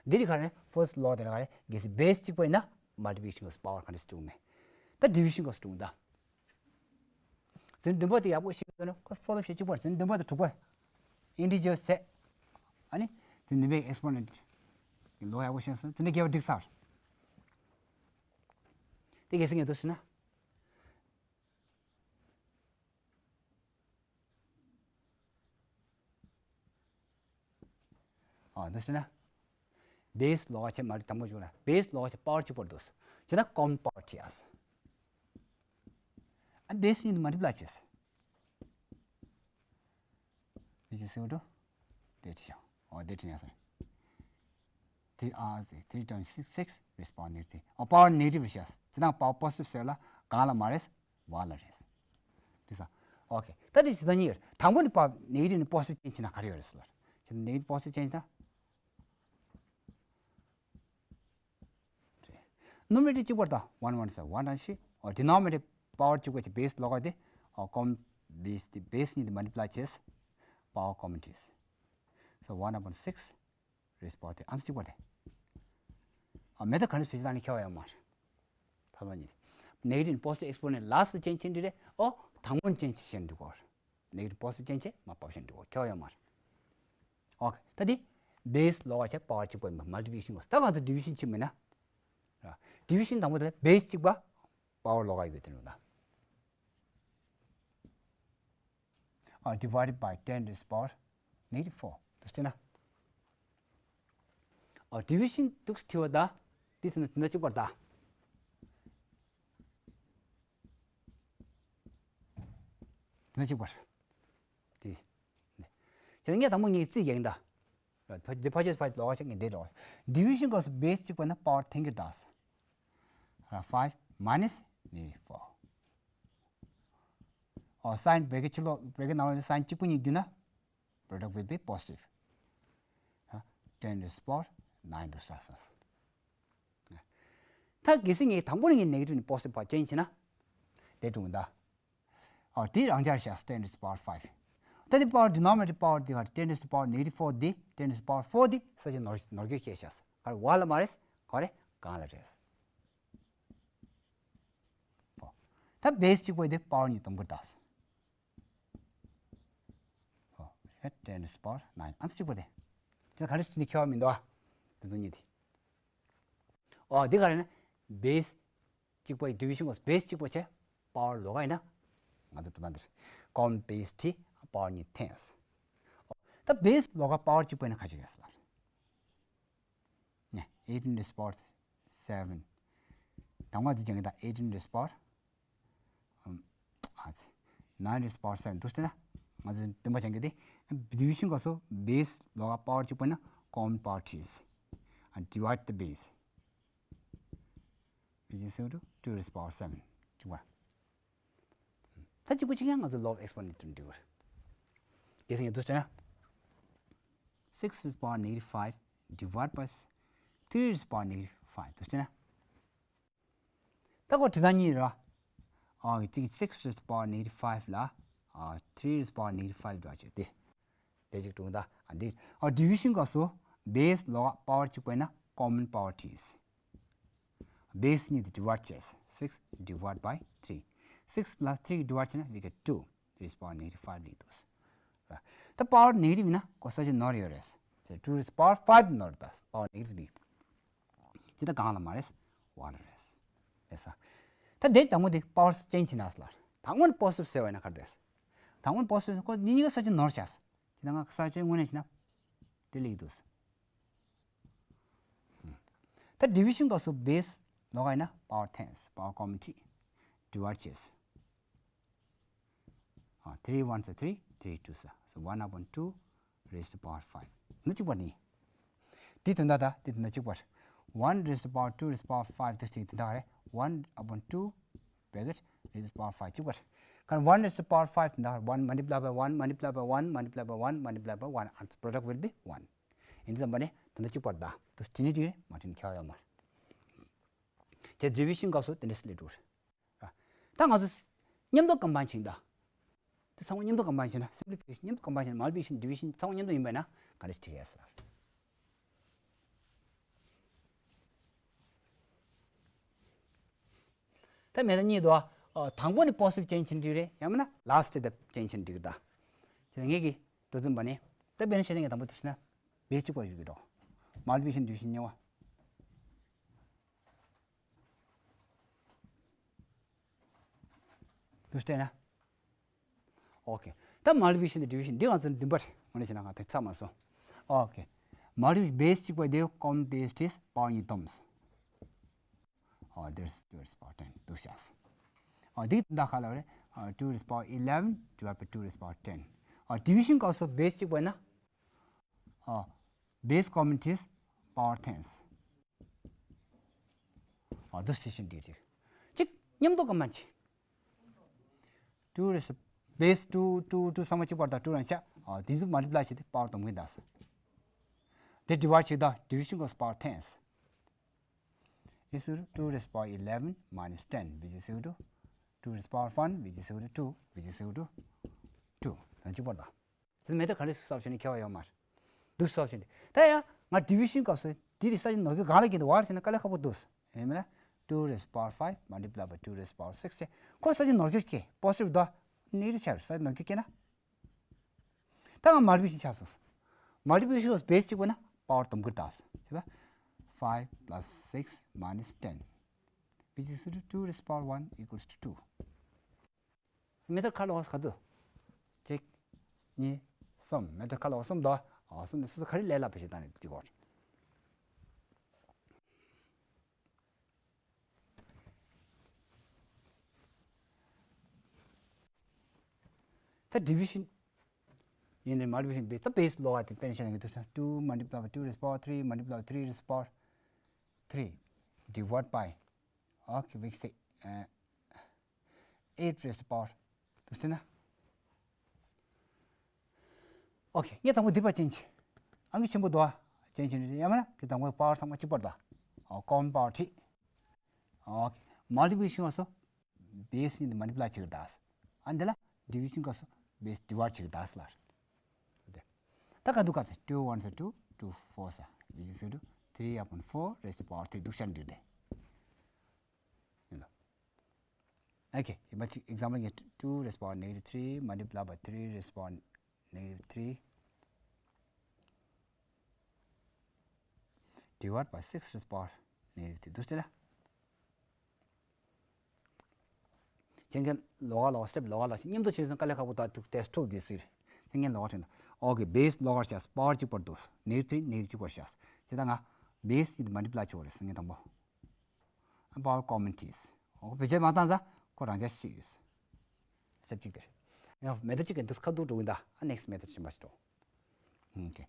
འདི་རིགས་ག་རེ་first law དེ་ལ་ག་རེ་གལ་སྲིད་base གཅིག་པ་ཡིན་ན་multiplication གི་power ག་འདྲ་ཞིག་འགྲོ་གི་མེད། ད་division གི་འགྲོ་གི་ད། ཟིན་བདུན་པ་དེ་ཡག་པོ་ཤེས་དགོས་ན་ཁོ་first ལ་བྱེད་གཅིག་པ་ཟིན་བདུན་པ་དང་དྲུག་པ་ཨིན་ཊི་ཇར་ཟེར། ཨ་ནི་ཟིན་བདུན་པའི་exponent གི་ལོ་ཡག་པོ་ཤེས་སོང་དེ་འདྲ་རྒྱལ་བ་འགྲིག་ཚར། དེ་གལ་སྲིད་ངས་འདུག་ཟེར་ན། ཨ་འདི་ཟེར་ན། base ལོགས་ཀ་ཆེ་མ་རེད་དང་པོ་བྱུང་ན་base ལོགས་ཀ་ཆེ་power གཅིག་པར་འདུག་ཅེ་ན་common power བྲིས་ཨ། ཨ་base གཉིས་དུ་multiply བྱས། which is equal to དེ་བྲིས་ཡང་ཨོ་དེ་བྲིས་ཡང་ཟེར། three ཨ་ཟེར་three times six six raised power negative ཨོ་power negative བྱས་ཅེ་ན་power positive ཟེར་ལ་གང་ལ་མ་རེད། བ་ལ་རེད། དེ་ས། ཨོ་ཁེ། ད་དེ་ཇི་ལྟར་ཉིད་དང་པོ་ནི་པ་negative ནི་positive change ན་ག་རེ་ཡོད་རེད་ཟེར་ལ། ཁྱེད་negative positive change ད། རེད། numerator གཅིག་པར་ད་one one ཟེར་one ན་ཤི། ཨོ་denominator power གཅིག་པ་ཆེ་base ལོགས་ཀ་དེ། ཨོ་common base དེ་base གཉིས་དེ་multiply བྱས། power common བྲིས། so one upon six raised power དེ་ཨན་སི་གཅིག་པ་རེད། ཨ་མེད་ད་ག་ནས་བེད་སྤྱོད་བཏང་ནས་ཁྱད་པར་ཡོད་མ་རེད། ཐ་མ་གཉིས་དེ། negative positive exponent last ལ་change ཕྱིན་འདི་རེད། ཨོ་དང་པོ་ནས་change ཕྱིན་འདི་གོ། negative positive change མ་པ་ཕྱིན་འདི་གོ་ཁྱད་པར་ཡོད་མ་རེད། ཨོ་ད་དེ་base ལོགས་ཀ་བྱས་power གཅིག་པ་ཡིན་པ་multiplication གོ་ད་གང་ཚོ་division ཕྱིན་མིན་ན། division དང་པོ་དེ་base གཅིག་པ་power ལོགས་ཀ་ཡོད་དེ་ནོ་ད། ཨ་divided by ten raised power negative four དུ་བྱས་ན། ཨ་division དུ་བྲིས་པ་ད། དེ་ཚོ་ནི་དེ་འདྲ་གཅིག་པར་ད། དེ་འདྲ་གཅིག་པར། དེ། ནི། བྱས་ན་ངས་དང་པོ་ངས་རྩིས་རྒྱག་ཡིན་ད། ཕ་ཕ་ཆེ་ཕ་ལོགས་ཀ་ཆ་ངས་འདི་ལོགས། division གོ་སོ་base གཅིག་པ་ན་power ten གི་ད། five minus negative four ཨོ་sign བེ་གི་ཕྱི་ལོགས་བེ་གི་ནང་ལོགས་ནས་sign གཅིག་པུ་གཉིས་བསྒྱུར་ན། product will be positive. ཨ་ten raised power nine དུ་ཤར་སོང་། ད་གལ་སྲིད་ངས་དང་པོ་ནས་ངས་negative ནས་positive བར་change བྱས་ན། དེ་འགྲུབ་ད། ཨོ་དེ་རང་འཇགས་བཞག ten raised power five. ད་དེ་power denominator power དེ་ག་ten raised power negative four དེ་ten raised power four དེ་ས་ཆ་ནོར་ནོར་སྐྱོན་བྱས་བཞག་ག་རེ་བ་ལ་མ་རེད་ག་རེ་གང་ལ་རེད། ད་base གཅིག་པོ་དེ་power གཉིས་དང་པོ་ད། ཨོ། at ten raised power nine ཨ་ཙི་གཅིག་པ་དེ། དེ་ག་རེ་ཞིག་ནི་ཁྱད་པར་མི་འདུག་ཨ། དེ་ཚོ་གཉིས་དེ། ཨོ་འདི་ག་རེ་ན། base གཅིག་པ་ཡི་division གོ་base གཅིག་པ་བྱས། power ལོགས་ཀ་ཡིན་ན། ང་ཚོ་འགྲོ་སྟངས་འདིར། common base བྲིས། power གཉིས་འཐེན། ཨོ། ད་base ལོགས་ཀ་power གཅིག་པ་ཡིན་ན་ཁ་ཅིག་ཡོད་ཟེར་ལ། ནས་eighteen raised power seven དང་པོ་འདི་སྦྱང་གི་ད་eighteen raised power ཨ་ཙི། nine raised power seven དུ་ཟེར་ན། ང་ཚོ་བདུན་པ་སྦྱང་གི་དེ། division གོ་སོ་base ལོགས་ཀ་power གཅིག་པ་ན་common power བྲིས། and divide the base which is equal to two raised power seven གཅིག་པ། ད་གཅིག་པ་གཅིག་ཡང་ང་ཚོ་law of exponent དུ་འགྲིག་གི་རེད། གལ་སྲིད་ངས་འདུག་ཟེར་ན། six raised power negative five divide by three raised power negative five དུ་ཟེར་ན། ད་ཁོ་བྲི་སྟངས་གཉིས་རེད། ཨ་དེ་six raised power negative five ལ་ཨ་three raised power negative five འདྲ་བྱས་ཏེ། དེ་གཅིག་འགྲིག་ད། ཨ་འདི་ཨ་division ག་སོ་base ལོགས་power གཅིག་པ་ཡིན་ན་ common power T is. Base གཉིས་དེ་divide བྱས། six divide by three. six ལ་three divide བྱས་ན་we get two raised to power negative five རེད་འདུག་ད་power negative ཡིན་ན་གོ་ས་ཆ་ནོར་ཡོད་རེད། two raised to power five ནོར་ད་power negative འདི། ཇི་ལྟར་གང་ལ་མ་རེད། one ལ་རེད། ལེགས་སོ། ད་དེ་དང་པོ་དེ་power change བྱེད་ན་ལ། དང་པོ་ནི་positive ཟེར་བ་ཡིན་ན་ག་རེ་རེད། དང་པོ་ནི་positive ཁོ་གཉིས་གཉིས་ཀ་ས་ཆ་ནོར་བྱས། དེ་ན་ང་ས་ཆ་དངོས་གནས་བྱས་ན་དེ་ལེགས་འདུག་ད་division སྐབས་སུ་base ལོགས་ཀ་ཡིན་ན་power ten power common T divide བྱས། ཨ། three ones are three, three twos are, so one upon two raised to power five. ནི་གཅིག་པ་ནི། དེ་དོན་དག་ད་དེ་དོན་དག་གཅིག་པ། one raised to power two raised to power five དེ་གཅིག་དོན་དག་རེད། one upon two bracket raised to power five གཅིག་པ། གང་one raised to power five དོན་དག one multiply by one multiply by one multiply by one multiply by one and product will be one. ཡིན་དུས་ཙམ་པ་ནི་དོན་དག་གཅིག་པ་ད་དུ་དྲི་ནི་དྲི་མ་དྲི་ནི་ཁྱད་པར་ཡོད་མ་རེད། དེ་division སྐབས་སུ་དེ་འདྲ་སླེབས་འགྲོ་རེད། ད་ང་ཚོ་མཉམ་དུ་combine བྱེད་ད། དེ་ཚང་མ་མཉམ་དུ་combine བྱེད་ན་simplification མཉམ་དུ་combine བྱེད་ན་multiplication division ཚང་མ་མཉམ་དུ་ཡིན་པ་ན་ག་རེ་བྱེད་ཡ་ཟེར། ད་མེད་ད་གཉིས་འདུག་ཨ། དང་པོ་ནི་positive change བྱེད་འགྲིག་རེད། ཡང་མིན་ན་last དེ་change བྱེད་འགྲིག་ད། དེ་ངེད་ཀྱི་འགྲོ་འཛིན་པ་ནི་ད་དཔེར་ན་བཤད་ན་ངས་དང་པོ་དུ་ཟེར་ན་base གཅིག་པ་ཡོད་ཀྱི་འགྲོ། multiplication division གཉིས་པ། དུ་སྤྲད་ན། ཨོ་ཁེ། ད་multiplication དང་division འདི་ང་ཚོ་འདི་འདྲ་ངོ་ནས་བྱས་ན་ང་ཐེག་ཚར་མ་སོང་། ཨོ་ཁེ། multiplication base གཅིག་པ་དེ་common base དེ་power གཉིས་བསྡོམས། ཨོ་there's two is power ten འདུག་བཞག་ཨོ་འདི་ད་ག་ལ་རེད། ཨོ་two is power eleven divide by two is power ten ཨོ་division སྐབས་སུ་base གཅིག་པ་ཡིན་ན། ཨོ་base common is power ten ཨོ་འདུག་སེ་བྱེད་འདི་རེད། གཅིག་མཉམ་དུ་combine བྱེད། two raised base two two two ཚང་མ་གཅིག་པར་དང་two རང་ཆ། ཨོ་དེ་ཚོ་multiply བྱེད་དུས་power བསྡོམ་གྱི་འདུག་དེ་divide བྱེད་དུས་division སྐབས་power ten is equal to two raised power eleven minus ten which is equal to two raised power one which is equal to two which is equal to two དང་གཅིག་པར་དང་། དེ་མེད་ད་ག་རེ་གསར་བྱུང་ནས་ཁྱད་པར་ཡོད་མ་རེད། འདུག་གསར་བྱུང་ནས་ད་ཡང་ང་division སྐབས་སུ་དེ་རིགས་ས་ཆ་ནོར་འཁྱོལ་གང་ལ་སྐྱེལ་འདུག་བར་ཟེར་ན་དཀའ་ལས་ཁག་པོ་འདུག་ཡིན་མིན་ན་two raised power five multiply by two raised power six ཁོ་ས་ཆ་ནོར་འཁྱོལ་སྐྱེལ་positive དང་negative ཆགས་ས་ཆ་ནོར་འཁྱོལ་སྐྱེལ་ན། ད་ང་multiplication ཆགས་སོང་། multiplication སྐབས་base གཅིག་པ་ན་power བསྡོམ་གྱི་འདུག་ཟེར་ད། five plus six minus ten which is equal to two raised power one equals to two མེ་ཏར་ཁ་ལོག་ག་དུ། གཅིག་གཉིས། གསུམ། མེ་ཏར་ཁ་ལོག་གསུམ་དོ། ཨ་གསུམ་དེ་སོ་སོ་ག་རེ་ལས་སླ་པོ་ཞིག་བཏང་ནས་འགྲིག་གོ། ད་division ཡིན་ནའི་multiplication base ད་base ལོག་ཨ་དེ་དཔེར་ན་བཤད་ན་ངས་དུ་two multiply by two raised power three multiply by three raised power three divide by okay we say eight raised power དུ་བྱས་ན། ཨོ་ཁེ། ངས་དང་པོ་འདི་པར་change ཨང་ཀི་ཆེན་པོ་འདུག་ཨ། change ཡང་མིན་ན་ཁྱེད་དང་པོ་power ཚང་མ་གཅིག་པར་འདུག་ཨ། common power བྲིས། ཨོ་ཁེ། multiplication སྐབས་སུ་base གཉིས་དེ་multiply བྱེད་ཀྱི་འདུག་ཨ། འདི་ལ་division སྐབས་སུ་base divide བྱེད་ཀྱི་འདུག་ལ། ད་ག་འདུག་ག་ཚེ་two ones are two two fours are which is equal to three upon four raised to power three འདུག་ཤར་འདུག་དེ། ཡིན་ལ། Okay ཡིན་པ་ཅིག example ངས two raised to power negative three multiply by three raised to power negative three divide by six raised to power negative three འདུག་སྟེ་ལ། ཁྱེད་ཀྱིས་ལོགས་ཀ་ལོགས་step ལོགས་ཀ་ལོགས་མཉམ་དུ་བྱས་ཙང་དཀའ་ལས་ཁག་པོ་དག་ཐུག་test ཐུག་དགོས་ཟེར། ཁྱེད་ཀྱིས་ལོགས་ཀ་བྱས་ན་okay base ལོགས་ཀར་བྱས་power གཅིག་པར་འདུག negative three negative གཅིག་པར་བྱས། དེ་ལྟར་ང་base གཉིས་དེ་multiply བྱེད་དགོས་རེད་ངས་དང་པོ། power common ཐིས། འོ་བེད་སྤྱོད་མ་བཏང་ཙང་ཁོ་རང་ཆ་ཤེས་ཡོད། step གཅིག་དེར། ཡང་method གཅིག་གི་འདུག་ཁ་ཐུག་འགྲོ་གི་འདུག་ཨ་next method ཕྱིན་པ་ཞིག་འགྲོ། okay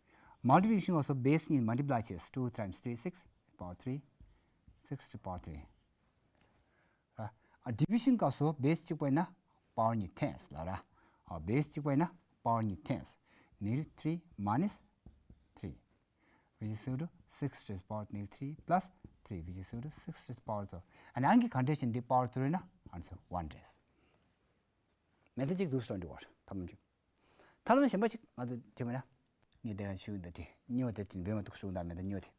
multiplication སྐབས་སུ་base གཉིས་multiply བྱས་two times three six power three six to power three ར། ཨ་division སྐབས་སུ་base གཅིག་པ་ཡིན་ན་power གཉིས་ten ལ་ར། ཨ་base གཅིག་པ་ཡིན་ན་power གཉིས་ten negative three minus three which is equal to six raised power negative three plus three which is equal to six raised power two. ཨ་ནི་ཨང་ཀི་ག་འདྲ་ཞིག་འདི་power two ཡིན་ན་answer one རེད། method གཅིག་འདུག་སྟོན་འདི་བར་ཐབས་ལམ་གཅིག་ཐབས་ལམ་གཞན་པ་གཅིག་ང་ཚོ་བྱེད་མིན་ན་ངས་དེ་རང་ཞུ་འདི་དེ་གཉིས་པ་དེ་དེ་འབེལ་མ་ཐུག་ཞུ་འདའ་མེད་ད་གཉིས་པ་དེ།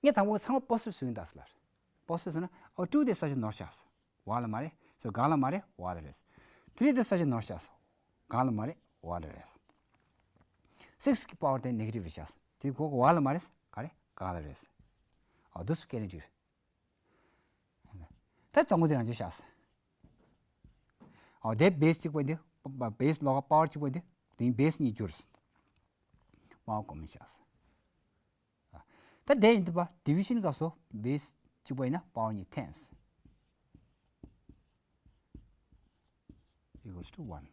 ངས་དང་པོ་ཚང་མ་པོ་སི་ཊིབ་བཟོས་ཡིན་ད་ཟེར་ལ། པོ་སི་ཊིབ་བཟོས་ན་ཨོ་ཊུ་དེ་ས་ཆ་ནོར་ཤག་ཟེར། ཝ་ལ་མ་རེད་ཟེར། གང་ལ་མ་རེད། ཝ་ལ་རེད། ཐི་རི་དེ་ས་ཆ་ནོར་ཤག་ཟེར། གང་ལ་མ་རེད། ཝ་ལ་རེད། སིག་སི་གི་པ་ཝར་དེ་ནེ་གེ་ཊིབ་རེད་ཤག་ཟེར། དེ་གོ་གོ་ཝ་ལ་མ་རེད། ག་རེད། གང་ལ་རེད། ཨོ་དུ་སུ་ཀེ་ནེ་ཊིབ། ད་གཙང་པོ་དེ་རང་བྱས་ཤག་ཟེར། ཨོ་དེ་བེ་སི་གཅིག་པ་འདི། བེ་སི་ལོགས་ཀ་པ་ཝར་གཅིག་པ་འདི། དེ་བེ་སི་གཉིས་གྱུར་ཟེར། པ་ཝར་ཀོ་མན་ཤག་ཟེར། ད་དེ་ཡིན་དུས་པ་ཌི་བི་ཤན་སྐབས་སུ་བེ་སི་གཅིག་པ་ཡིན་ན་པ་ཝར་གཉིས་ཐེངས་equals to one།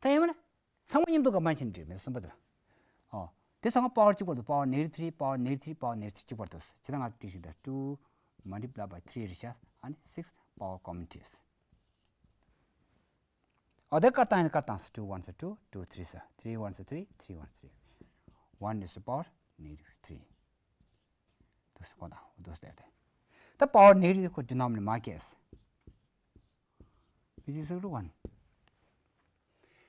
ད་ཡིན་པ་ན་ཚང་མ་མཉམ་དུ་ག་མ་ཕྱིན་འགྲིག་མེད་གསུམ་པ་དེ་ལ། ཨོ། དེ་ཚང་མ་པ་ཝར་གཅིག་པར་དུ་པ་ཝར་ནེ་གེ་ཊིབ་ཐི་རི། པ་ཝར་ནེ་གེ་ཊིབ་ཐི་རི། པ་ཝར་ནེ་གེ་ཊིབ་ཐི་རི་གཅིག་པར་དུ། བྱས་ཙང་ང་ཏིག་ཞིག་ད་ཊུ་མལ་ཊི་པ་ལའི་བའི་ཐི་རི་རེད་ཤག་ཨ་ནི་སིག་སི་པ་ཝར་ཀོ་མན་ཊི་ཟེར། ཨོ་དེ་ཀ་བཏང་ཡིན་ན་ཀ་བཏང་ཟེར། two ones are two, two threes are three, ones are three, three ones three, one is the power negative three. དུ་སུ་གོ་ད་དུ་སྟེར་ཏེ། ད་པ་ཝར་ནེ་གེ་ཊིབ་ཁོ་ཌི་ནོ་མི་ནེ་ཊར་མ་སྐྱེས། Which is equal to one.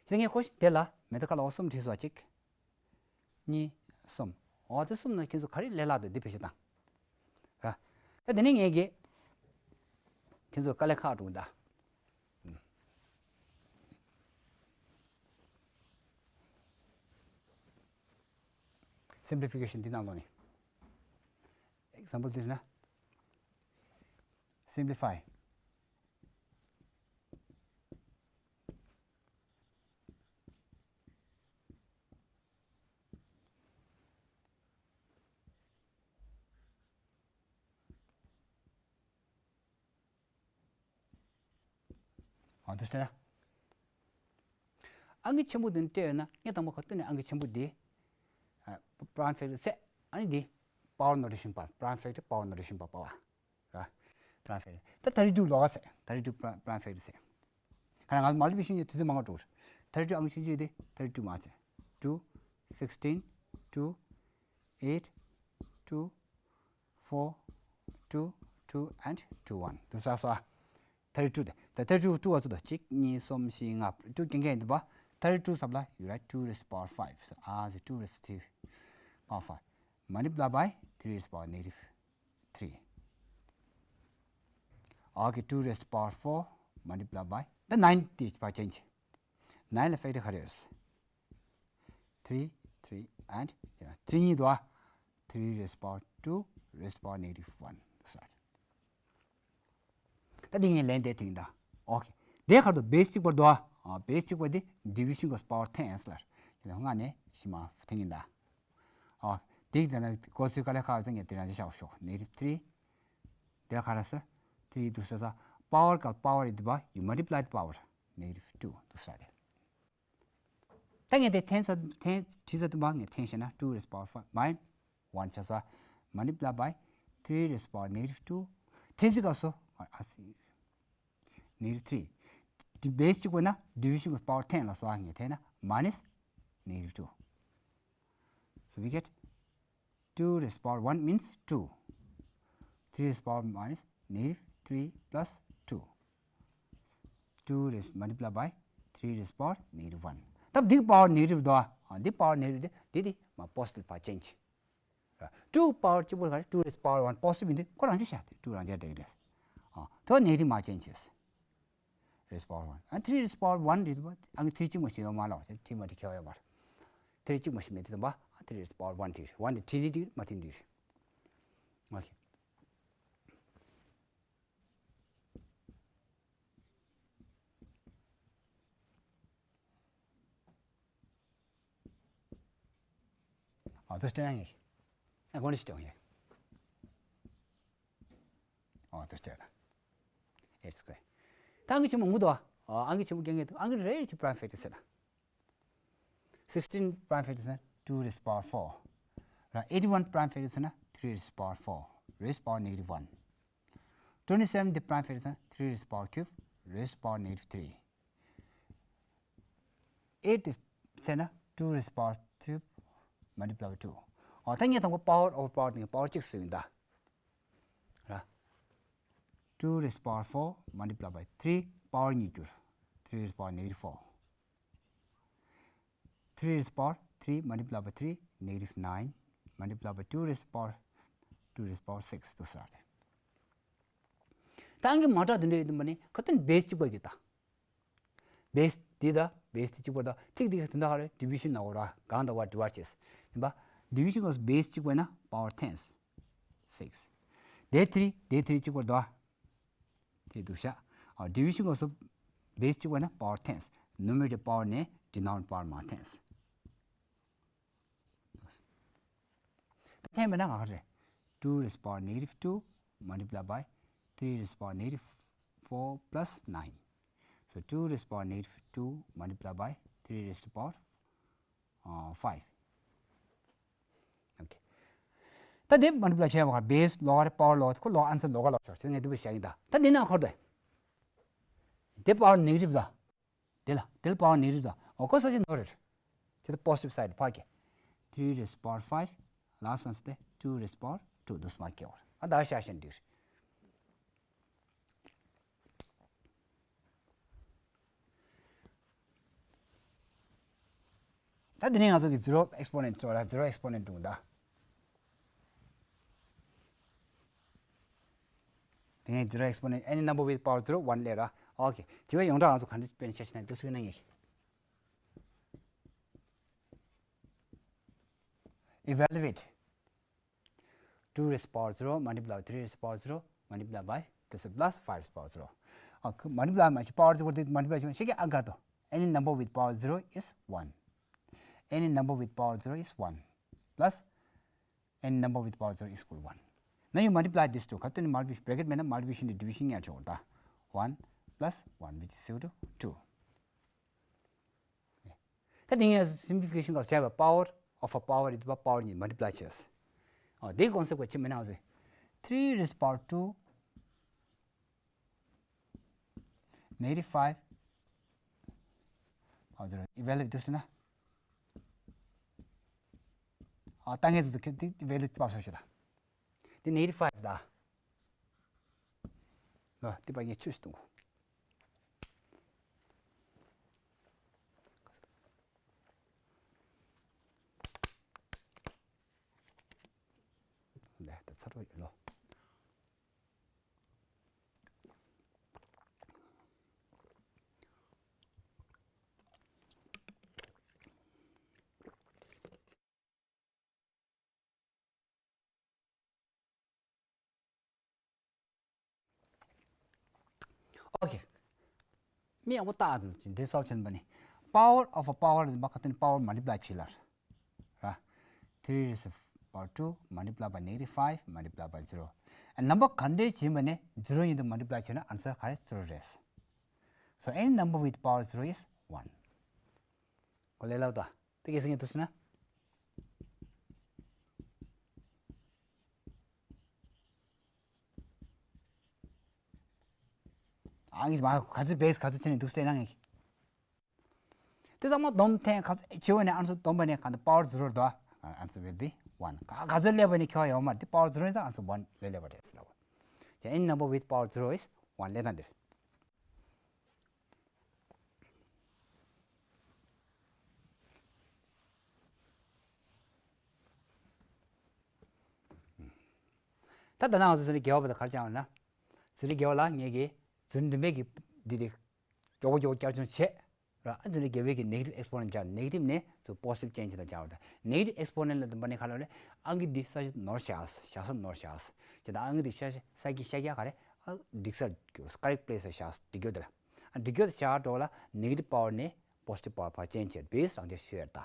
ཅི་ངས་ཁོ་ཤི་དེ་ལ་མེ་ཏོག་ཁ་ལ་འོ་གསུམ་བྲིས་སོ། གཅིག་གཉིས། གསུམ། འོ་དེ་གསུམ་ནང་ཁྱེད་ཚོ་ག་རེ་ལས་སླ་འདུག་འདི་བེད་སྤྱོད་བཏང་། ར། ད་དེ་ནས་ངས་ཀྱིས་ཁྱེད་ཚོར་དཀའ་ལས་ཁག་འགྲོ་གི་ད། སིམ་པི་ལི་ཕི་ཀེ་ཤན་འདི་ནང་ལོགས་ནས། Example this ན། Simplify. ཨ་འདུག་སེ་ན། ཨང་ཀི་ཆེན་པོ་འདི་ནས་སྤྲད་ཡོད་ན་ངས་དང་པོ་ཁ་ཐུག་ནས་ཨང་ཀི་ཆེན་པོ་འདི། པ་རའིམ་ཕེག་ཊར་ཟེར། ཨ་ནི་འདི། པ་ཝར་ནོ་ཊེ་ཤན་པ། པ་རའིམ་ཕེག་ཊར་པ་ཝར་ནོ་ཊེ་ཤན་པ་པ་བ། ར། པ་རའིམ་ཕེག་ཊར། ད་ཐར་ཊི་ཊུ་ལོགས་ཀ་ཟེར། ཐར་ཊི་ཊུ་པ་རའིམ་ཕེག་ཊར་ཟེར། ཁ་ན་ང་མལ་ཊི་པི་ལི་ཀེ་ཤན་གྱི་དུས་ཚོད་མང་པོ་འགྲོ། ཐར་ཊི་ཊུ་ཨང་ཀི་ཆུང་ཆུང་དེ་ཐར་ཊི་ཊུ་མ་ཟེར། two, sixteen, two, eight, two, four, two, two and two one. དུ་ས་སོ། ཐར་ཊི་ཊུ་དེ། ད་ཐར་ཊི་ཊུ་ཊུ་བ་ཚོ་དང་གཅིག་གཉིས་གསུམ་བཞི་ལྔ། ཊུ་རྐྱང་རྐྱང་ཡིན་འདུག་པ། ཐར་ཊི་ཊུ་ཟེར་བ་ལ་you write two raised to power five. So ཨ་ཟེར། two raised to three power five multiply by three raised to power negative three. Okay, two raised to power four multiply by the nine དེ་ཕར་ཕྱིན་བྱས། nine ལ་ཕེག་ཊར་ག་རེ་ཡོད། three, three and three གཉིས་འདུག་ཨ། three raised to power two raised to power negative one. That's right. ད་འདི་ངས་ལན་དེ་བྲིས་ཡིན་ད། ཨོ་ཁེ། དེ་ཁར་དུ་བེ་སི་གཅིག་པར་དུ་ཨ། བེ་སི་གཅིག་པ་དེ་ཌི་བི་ཤན་གྱི་པ་ཝར་ཐེན་ཡིན་ཟེར་ལ། ཁྱེད་ལ་སྔ་ནས་ཤི་མ་ཐེན་ཡིན་ད། ཨོ། དེ་ཡིན་ད་ན་གོ་ཚུལ་དཀའ་ལས་ཁག་ཚོ་ངས་དེ་རང་ཅི་བྱ་བ་ཤོག negative three། དེ་ཁ་ར་ས། three དུ་ས་ས། པ་ཝར་ག་པ་ཝར་ཡིན་དུ་བ་you multiply the power negative two དུ་ས་རེད། ད་ངས་དེ་ཐེན་ས་ཐེན་བྲིས་ས་དུ་མ་ངས་ཐེན་བྱས་ན་two raised to power five མ་ཡིན། one བྱས་ས། multiply by three raised to power negative two ཐེན་ཚིག་སྐབས་སུ་ཨ་སི། negative three། དེ་བེ་སི་གཅིག་པ་ན་ཌི་བི་ཤན་གྱི་པ་ཝར་ཐེན་ལ་སོ་ཨ་ངས་ཐེན་ན་minus negative two. So we get two raised to power one means two. three raised to power minus negative three plus two. two raised multiply by three raised to power negative one. ད་འདི་པ་ཝར་ནེ་གེ་ཊིབ་འདུག་ཨ། འདི་པ་ཝར་ནེ་གེ་ཊིབ་དེ་འདི་དེ་མ་པོ་སི་ཊིབ་ཕར་ཅེན་ཇི། two པ་ཝར་གཅིག་པོ་ག་རེ། two raised to power one པོ་སི་ཊིབ་ཡིན་དུས་ཁོ་རང་ཅི་བྱ་དེ་two རང་ཅི་བྱ་དེ་རེད། ཨ། ད་ནེ་གེ་ཊིབ་མ་ཅེན་ཇི་ཟེར། raised to power one and three raised to power one རེད་པ། ཨང་ཐི་རི་གཅིག་མ་ཞིག་ཡོད་མ་ལ་བ་ཐི་རི་མ་ཐི་ཁེ་བ་ཡོད་མ་རེད། ཐི་རི་གཅིག་མ་ཞིག་མེད་དུས་ཙམ་པ་ཨང་ཐི་རི་raised to power one ཐི་རི་one དེ་ཐི་རི་ཐི་རི་མ་ཐི་རི་རེད། ཨོ་ཁེ། ཨ་དེ་སྟེང་ཡིན། ཨ་གོ་ནི་སྟེང་ཡིན། ཨོ་དེ་སྟེང་ད། eight square། ད་ཨང་ཀི་ཆེན་མོ་ངུ་དོ། ཨང་ཀི་ཆེན་མོ་རྐྱང་རྐྱང་འདུག་ཨང་ཀི་རེ་རེ་གཅིག་པ་རའིམ་ཕེག་ཊར་ཟེར་ན། sixteen པ་རའིམ་ཕེག་ཊར་ཟེར་ན་two raised to power four། ར་eighty one པ་རའིམ་ཕེག་ཊར་ཟེར་ན་three raised to power four raised to power negative one། twenty seven དེ་པ་རའིམ་ཕེག་ཊར་ཟེར་ན་three raised to power cube raised to power negative three། eight དེ་ཟེར་ན་two raised to power three multiply by two། ཨོ་ད་ངས་དང་པོ་power over power དེ་པ་ཝར་གཅིག་བཟོས་ཡིན་ད། ར། two raised to power four multiply by three པ་ཝར་གཉིས་གྱུར། three raised to power negative four། three raised to power three multiply by three negative nine multiply by two raised to power two raised to power six དུ་ཟེར་རེད། ད་ཨང་ཀི་མ་འདྲ་དེ་འདྲ་ཡོད་དུས་མ་ནི་ཁ་ཏོན་བེ་སི་གཅིག་པ་ཡོད་ད། བེ་སི་འདི་ད་བེ་སི་འདི་གཅིག་པ་ད་ཐིག་འདི་ག་དེ་འདྲ་ཧ་རེ་ཌི་བི་ཤན་ནང་འོ་ར་གང་ད་བ་ཌི་བའི་ཌི་བྱས། ཡིན་པ་ཌི་བི་ཤན་གོ་སོ་བེ་སི་གཅིག་པ་ཡིན་ན་power ten six དེ་ཐི་རི་དེ་ཐི་རི་གཅིག་པ་ད། དེ་འདུག་ཤག་ཨ་ཌི་བི་ཤན་གོ་སོ་བེ་སི་གཅིག་པ་ན་power ten numerator power ནས་denominator power མ་ten། ད་ten པ་ན་ག་རེ་two raised to power negative two multiply by three raised to power negative four plus nine so two raised to power negative two multiply by three raised to power ཨ་five okay ད་དེ་མལ་ཊི་པ་ལའི་བྱས་པ་ག་བེ་སི་ལོག་རེད་པ་ཝར་ལོག་ཁོ་ལོག་ཨན་སར་ལོག་ག་ལོག་ཤོར་ཚེ་ངས་འདི་པོ་བཞག་ཡིན་ད། ད་འདི་ན་འཁོར་དེ་དེ་པ་ཝར་ནེ་གེ་ཊིབ་ཟ། དེ་ལ་དེ་ལ་པ་ཝར་ནེ་གེ་ཊིབ་ཟ། འོ་ཁོ་ས་ཆ་ནོར་རེད། དེ་ད་པོ་ཟི་ཊིབ་སའི་ཌི་ཕར་གྱི་three raised to power five ལ་སན་སི་ཏེ་two raised to power two དུ་སྨ་སྐྱེ་བར་ཨ་ད་ཤ་ཤན་འདིར། ད་དེ་ནས་ང་ཚོ་གི་zero exponent ཚོ་ལ་zero exponent འདུག་ད། དེ་ནས་zero exponent any number with power zero one སླེབས་ར། ཨོ་ཁེ། དེ་བས་ཡོངས་གྲགས་ང་ཚོ་ག་འདྲ་དཔེར་ན་ཆ་བཞག་ན་འདི་ཚོ་ཡིན་ན་ངེས། Evaluate two raised to power zero multiply by three raised to power zero multiply by plus plus five raised to power zero. Okay, multiply མ་བྱེད་པ་ཝར་ཙི་ཝར་ཏི་མལ་ཊི་པ་ལའི་བྱེད་པ་ཤེས་ཀྱི་ཨ་ག་དོ། Any number with power zero is one. Any number with power zero is one plus any number with power zero is equal to one. Now you multiply these two. ག་དོན་ནི་མལ་ཊི་པ་ལའི་བྷི་རེ་ཀེ་ཊི་མེད་ན་མལ་ཊི་པ་ལའི་བྷི་རེ་ཀེ་ཊི་ནི་ཌི་བི་ཤན་ཡར་ཆོག་ད། One plus one which is equal to two. ད་དེ་ངས་སིམ་པི་ལི་ཕི་ཀེ་ཤན་སྐབས་བྱས་པ་པ་ཝར་ཨོ་ཕ་པ་ཝར་ཡིན་པ་པ་ཝར་གཉིས་མལ་ཊི་པ་ལའི་བྱས། ཨ་དེའི་ཀོན་སེབ་ཀ་ཆི་མེད་ན་ཟེར། three raised to power two negative five ཨ་ཟེར་ཨི་ཝེ་ལུ་ཊི་དུ་ཟེར་ན། ཨ་ད་ངས་ཟེར་དུ་ཁེ་དེ་ཝེ་ལུ་ཊི་པ་སོ་ཤོད་ད། དེ་negative five ད། ལ་དེ་པ་ངས་ཆུ་ཞིག་གཏོང་གོ། ལས་ད་ཚ་རོགས་ཡོད་ལོ། Okay. མི་ཡག་པོ་བལྟ་འདུག་ཅིང་འདི་སོབ་ཆེན་པ་ནི། Power of a power ཡིན་པ་ཁ་ཏོན་པ་ཝར་མལ་ཊི་པ་ལའི་བྱེད་ལར། ར། three raised to power two multiply by negative five multiply by zero. And number ག་འདྲས་བྱེད་པ་ནི་zero ཡིན་དུ་མལ་ཊི་པ་ལའི་བྱས་ན་ཨན་སར་ག་རེ་zero རེད། So any number with power zero is one. གོ་ལེ་ལབ་དོ། དེ་གས་སེང་གེ་འདུག་ཟེར་ན། ཨ་ངས་མ་ག་ཚོད་བེ་སི་ག་ཚོད་ཆེ་ནས་འདུག་སྟེ་ན་ངས། དེ་ཚང་མ་བསྡོམས་ཐེངས་ག་ཚོད་ཆེ་བ་ནས་ཨན་སར་བསྡོམས་པ་ནས་ག་འདི་པ་ཝར་ཛི་རོ་རེད་དོ། Answer will be one. ག་ག་ཚོད་སླེབས་པ་ནས་ཁྱོད་ཡོང་མ་དེ་པ་ཝར་ཛི་རོ་ནས་ད་answer one ལས་སླེབས་པ་རེད་ཟེར་ལ། ཡ་any number with power zero is one ལས་ད་འདིར། ད་ད་ནང་ང་ཚོ་ཟེར་ནས་དགེ་བ་བ་ད་གར་སྦྱང་བ་ན། ཟེར་ནས་དགེ་བ་ལ་ངེད་ཀྱིས་ཟེར་ནས་འདི་མེད་ཀྱི་འདི་དེ་མགྱོགས་པོ་མགྱོགས་པོ་བསྐྱར་སྦྱོང་བྱེད་ར། ཨ་ཟེར་ནས་དགེ་བའི་གི་negative exponent སྦྱང་negative ནས་ཚུར་positive ཅན་ཞིག་ད་སྦྱང་བ་ད་negative exponent ལ་འདི་མ་ནས་ག་ལ་རེ་ཨང་ཀི་འདི་ས་ཆ་ནོར་བཞག་བཞག་ས་ནོར་བཞག་ཅེ་ད་ཨང་ཀི་འདི་ཤ་ཤ་ས་ཀྱི་ཤ་རྒྱག་ག་རེ་ཨ་འགྲིག་ས་correct place ལ་བཞག་འགྲིག་རྒྱུ་དེ་ལ་ཨ་འགྲིག་རྒྱུ་དེ་བཞག་འགྲོ་ལ་negative power ནས་positive power ཕར་ཅན་བྱེད་base རང་བྱས་ཤོད་ཡར་ད།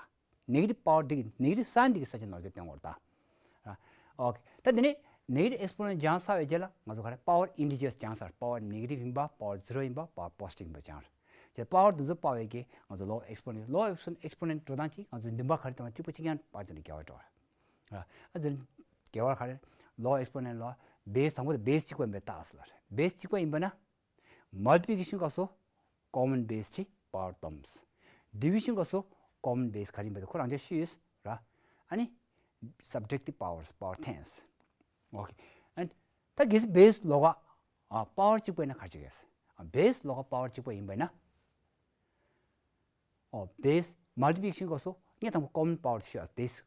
negative power འདི་གི་negative sign འདི་གི་ས་ཆ་ནོར་གྱི་སྟོན་བར་ད། ཨོ་ཁེ། ད་འདི་ནི་negative exponent སྦྱངས་ཚར་བའི་རྗེས་ལ་ང་ཚོ་ག་རེ་power integers སྦྱངས་ཚར། power negative ཡིན་པ་power zero ཡིན་པ་power positive ཡིན་པ་སྦྱངས་རེད། དེ་power འདི་ཚོ་སྤར་བའི་གི་ང་ཚོ་low exponent low exponent འགྲོ་སྟངས་ཀྱིས་ང་ཚོ་འདི་འབའ་ག་རེ་བཏང་བ་གཅིག་པ་གཅིག་རྐྱང་སྤར་དེ་འདྲ་རྒྱག་པ་འགྲོ་རེད། ཨ་འདི་རྒྱལ་བ་ག་རེ་low exponent ལ་base དང་པོ་དེ་base གཅིག་པ་ཡིན་པའི་རྟགས་ལ་རེད། base གཅིག་པ་ཡིན་པ་ན། Multiplication སྐབས་སུ་common base གཅིག་power བསྡོམས། Division སྐབས་སུ་common base ག་རེ་ཡིན་པ་དེ་ཁོ་རང་ཅག་ཤེས་ཡོད་ར། ཨ་ནི་subtractive powers power tens. Okay. And ད་གལ་སྲིད་base ལོགས་ཀ་ཨ་power གཅིག་པ་ཡིན་ན་ག་རེ་བྱེད་ཀྱི་ཡོད། base ལོགས་ཀ་power གཅིག་པ་ཡིན་པ་ཡིན་ན། ཨོ་base multiplication སྐབས་སུ་ངས་དང་པོ་common power ཤོད་base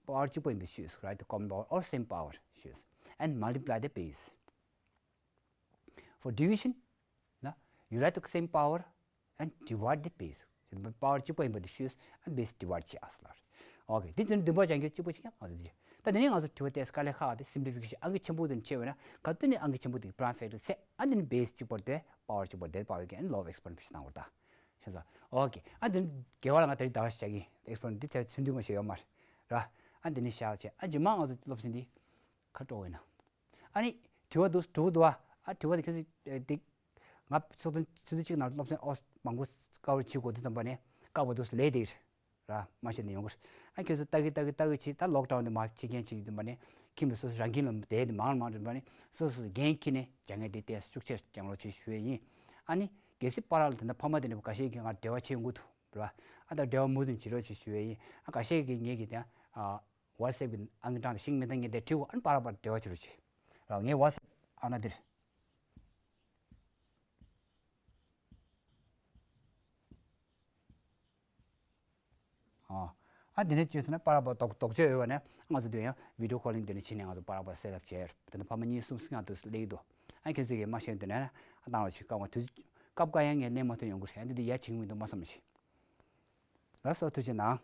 power གཅིག་པོ་ཡིན་པའི་ཕྱིར། Write the common power or same power ཕྱིར། And multiply the base. For division, you write the same power and divide the base. Power གཅིག་པོ་ཡིན་པ་དེ་ཕྱིར། And base divide བྱེད་ཨ་ཟེར་ལ། Okay, འདི་ཚོ་བདུན་པ་སྦྱང་རྒྱུ་གཅིག་པོ་ཞིག་ཡང་ང་ཚོ་འདི། ད་དེ་ནས་ང་ཚོ་དྲི་བ་དེ་དཀའ་ལས་ཁག་དེ་simplification ཨང་ཀི་ཆེན་པོ་དེ་ནས་ཕྱེ་བས་ན་ག་དུས་ནས་ཨང་ཀི་ཆེན་པོ་དེ་prime factor ཚད། ཨ་འདི་ནས་base གཅིག་པོ་དེ་power གཅིག་པོ་དེ་power གི་and law of exponent ཕྱེ་བཏང་བར་ད། ཤེས་སོང་། Okay, ཨ་འདི་ནས་དགེ་བ་ལ་ང་ད་རིང་ཟླ་བ་ཞིག་བྱ་གི་exponent འདི་ཚད་ཚུན་དུ་མ་ཤེས་ཡོད་མ་རེད། ར། ཨ་འདི་ནས་བཞག་བྱས་ཨ་རྗེས་མ་ང་ཚོ་སློབ་ཚན་འདི་ཁ་དཀྲོག་ཡིན་ན། ཨ་ནི་དྲི་བ་འདུག་དྲི་བ་འདུག་ཨ། ཨ་དྲི་བ་དེ་ཁྱོད་ཚོས་དེ་ང་ཚོགས་ཐེངས་ཆུ་ཚོད་གཅིག་ནང་སློབ་ཚན་ཨོ་མང་པོ་cover བྱེད་དགོས་དུས་ཙམ་པ་ནས་བཀག་པ་འདུག་ལས་དེ་ར་མ་ཤེས་ནས་ཡོང་གི་རེད། ཨ་ཁྱོད་ཚོ་ལྟ་གི་ལྟ་གི་ལྟ་གི་བྱེད། ད་lockdown དེ་མ་བྱེད་མཁན་བྱེད་ཀྱི་ཙམ་པ་ནས་ཁྱིམ་པ་སོ་སོ་རང་ཁྱིམ་ལ་བསྡད་དེ་མང་མང་འགྲིམ་པ་ནས་སོ་སོ་འགན་འཁྱེར་ནས་སྦྱང་མཁན་དེ་ཏོག་ཙམ་ཤུགས་ཆེར་སྦྱང་རོགས་བྱེད་ཞུ་ཡས་ཡིན། ཨ་ནི་གལ་སྲིད་པཱ་ལགས་ལ་དེ་འདྲ་ཕ་མ་དེ་འདྲ་འགའ་ཤས་ཀྱིས་ང་འབྲེལ་བ་བྱེད་དགོས་འདུག་ར། ཨ་ད་འབྲེལ་བ་མུ་མཐུད་བྱེད་རོགས་བྱེད་ཞུ་ཡས་ཡིན། ཨ་འགའ་ཤས་ཀྱིས་ངེད་ཀྱི་དེ་ཨ། WhatsApp གི་ཨང་ཀྲང་དེ་ཤིང་མི་འདང་ངེས་དེ་བྲིས་འོ་ཨན་པ་ར་པར་འབྲེལ་བ་བྱེད་རོགས་བྱེད། ར་ངའི་WhatsApp ཨང་ན་འདིར། ཨ་ཨ་འདི་ནས་བྱས་སོང་ན་པ་ར་པར་དོགས་དོགས་གཅོད་ཡོད་པ་ནས་ང་ཚོ་དེ་ཡང་video calling འདི་ནས་བྱས་ནས་ང་ཚོ་པ་ར་པར་set up བྱས། དེ་ནས་ཕ་མ་གཉིས་གསུམ་སྲིང་ཡང་དུ་སླེབས་ཀྱི་འདུག་ཨ་ཁྱེད་ཚོས་ཀྱིས་མ་ཤེས་དེ་ནས་ཨ་བཏང་རོགས་བྱེད། སྐབས་ང་དུས་སྐབས་འགའ་ཡང་ངས་གླེང་མ་ཐུབ་ཡོང་གི་རེད། ཨ་འདི་འདི་ཡ་བྱེད་ཀྱི་མི་འདུག་མ་བསམ་རོགས་བྱེད། ལགས་སོ་ཐུགས་རྗེ་གནང་།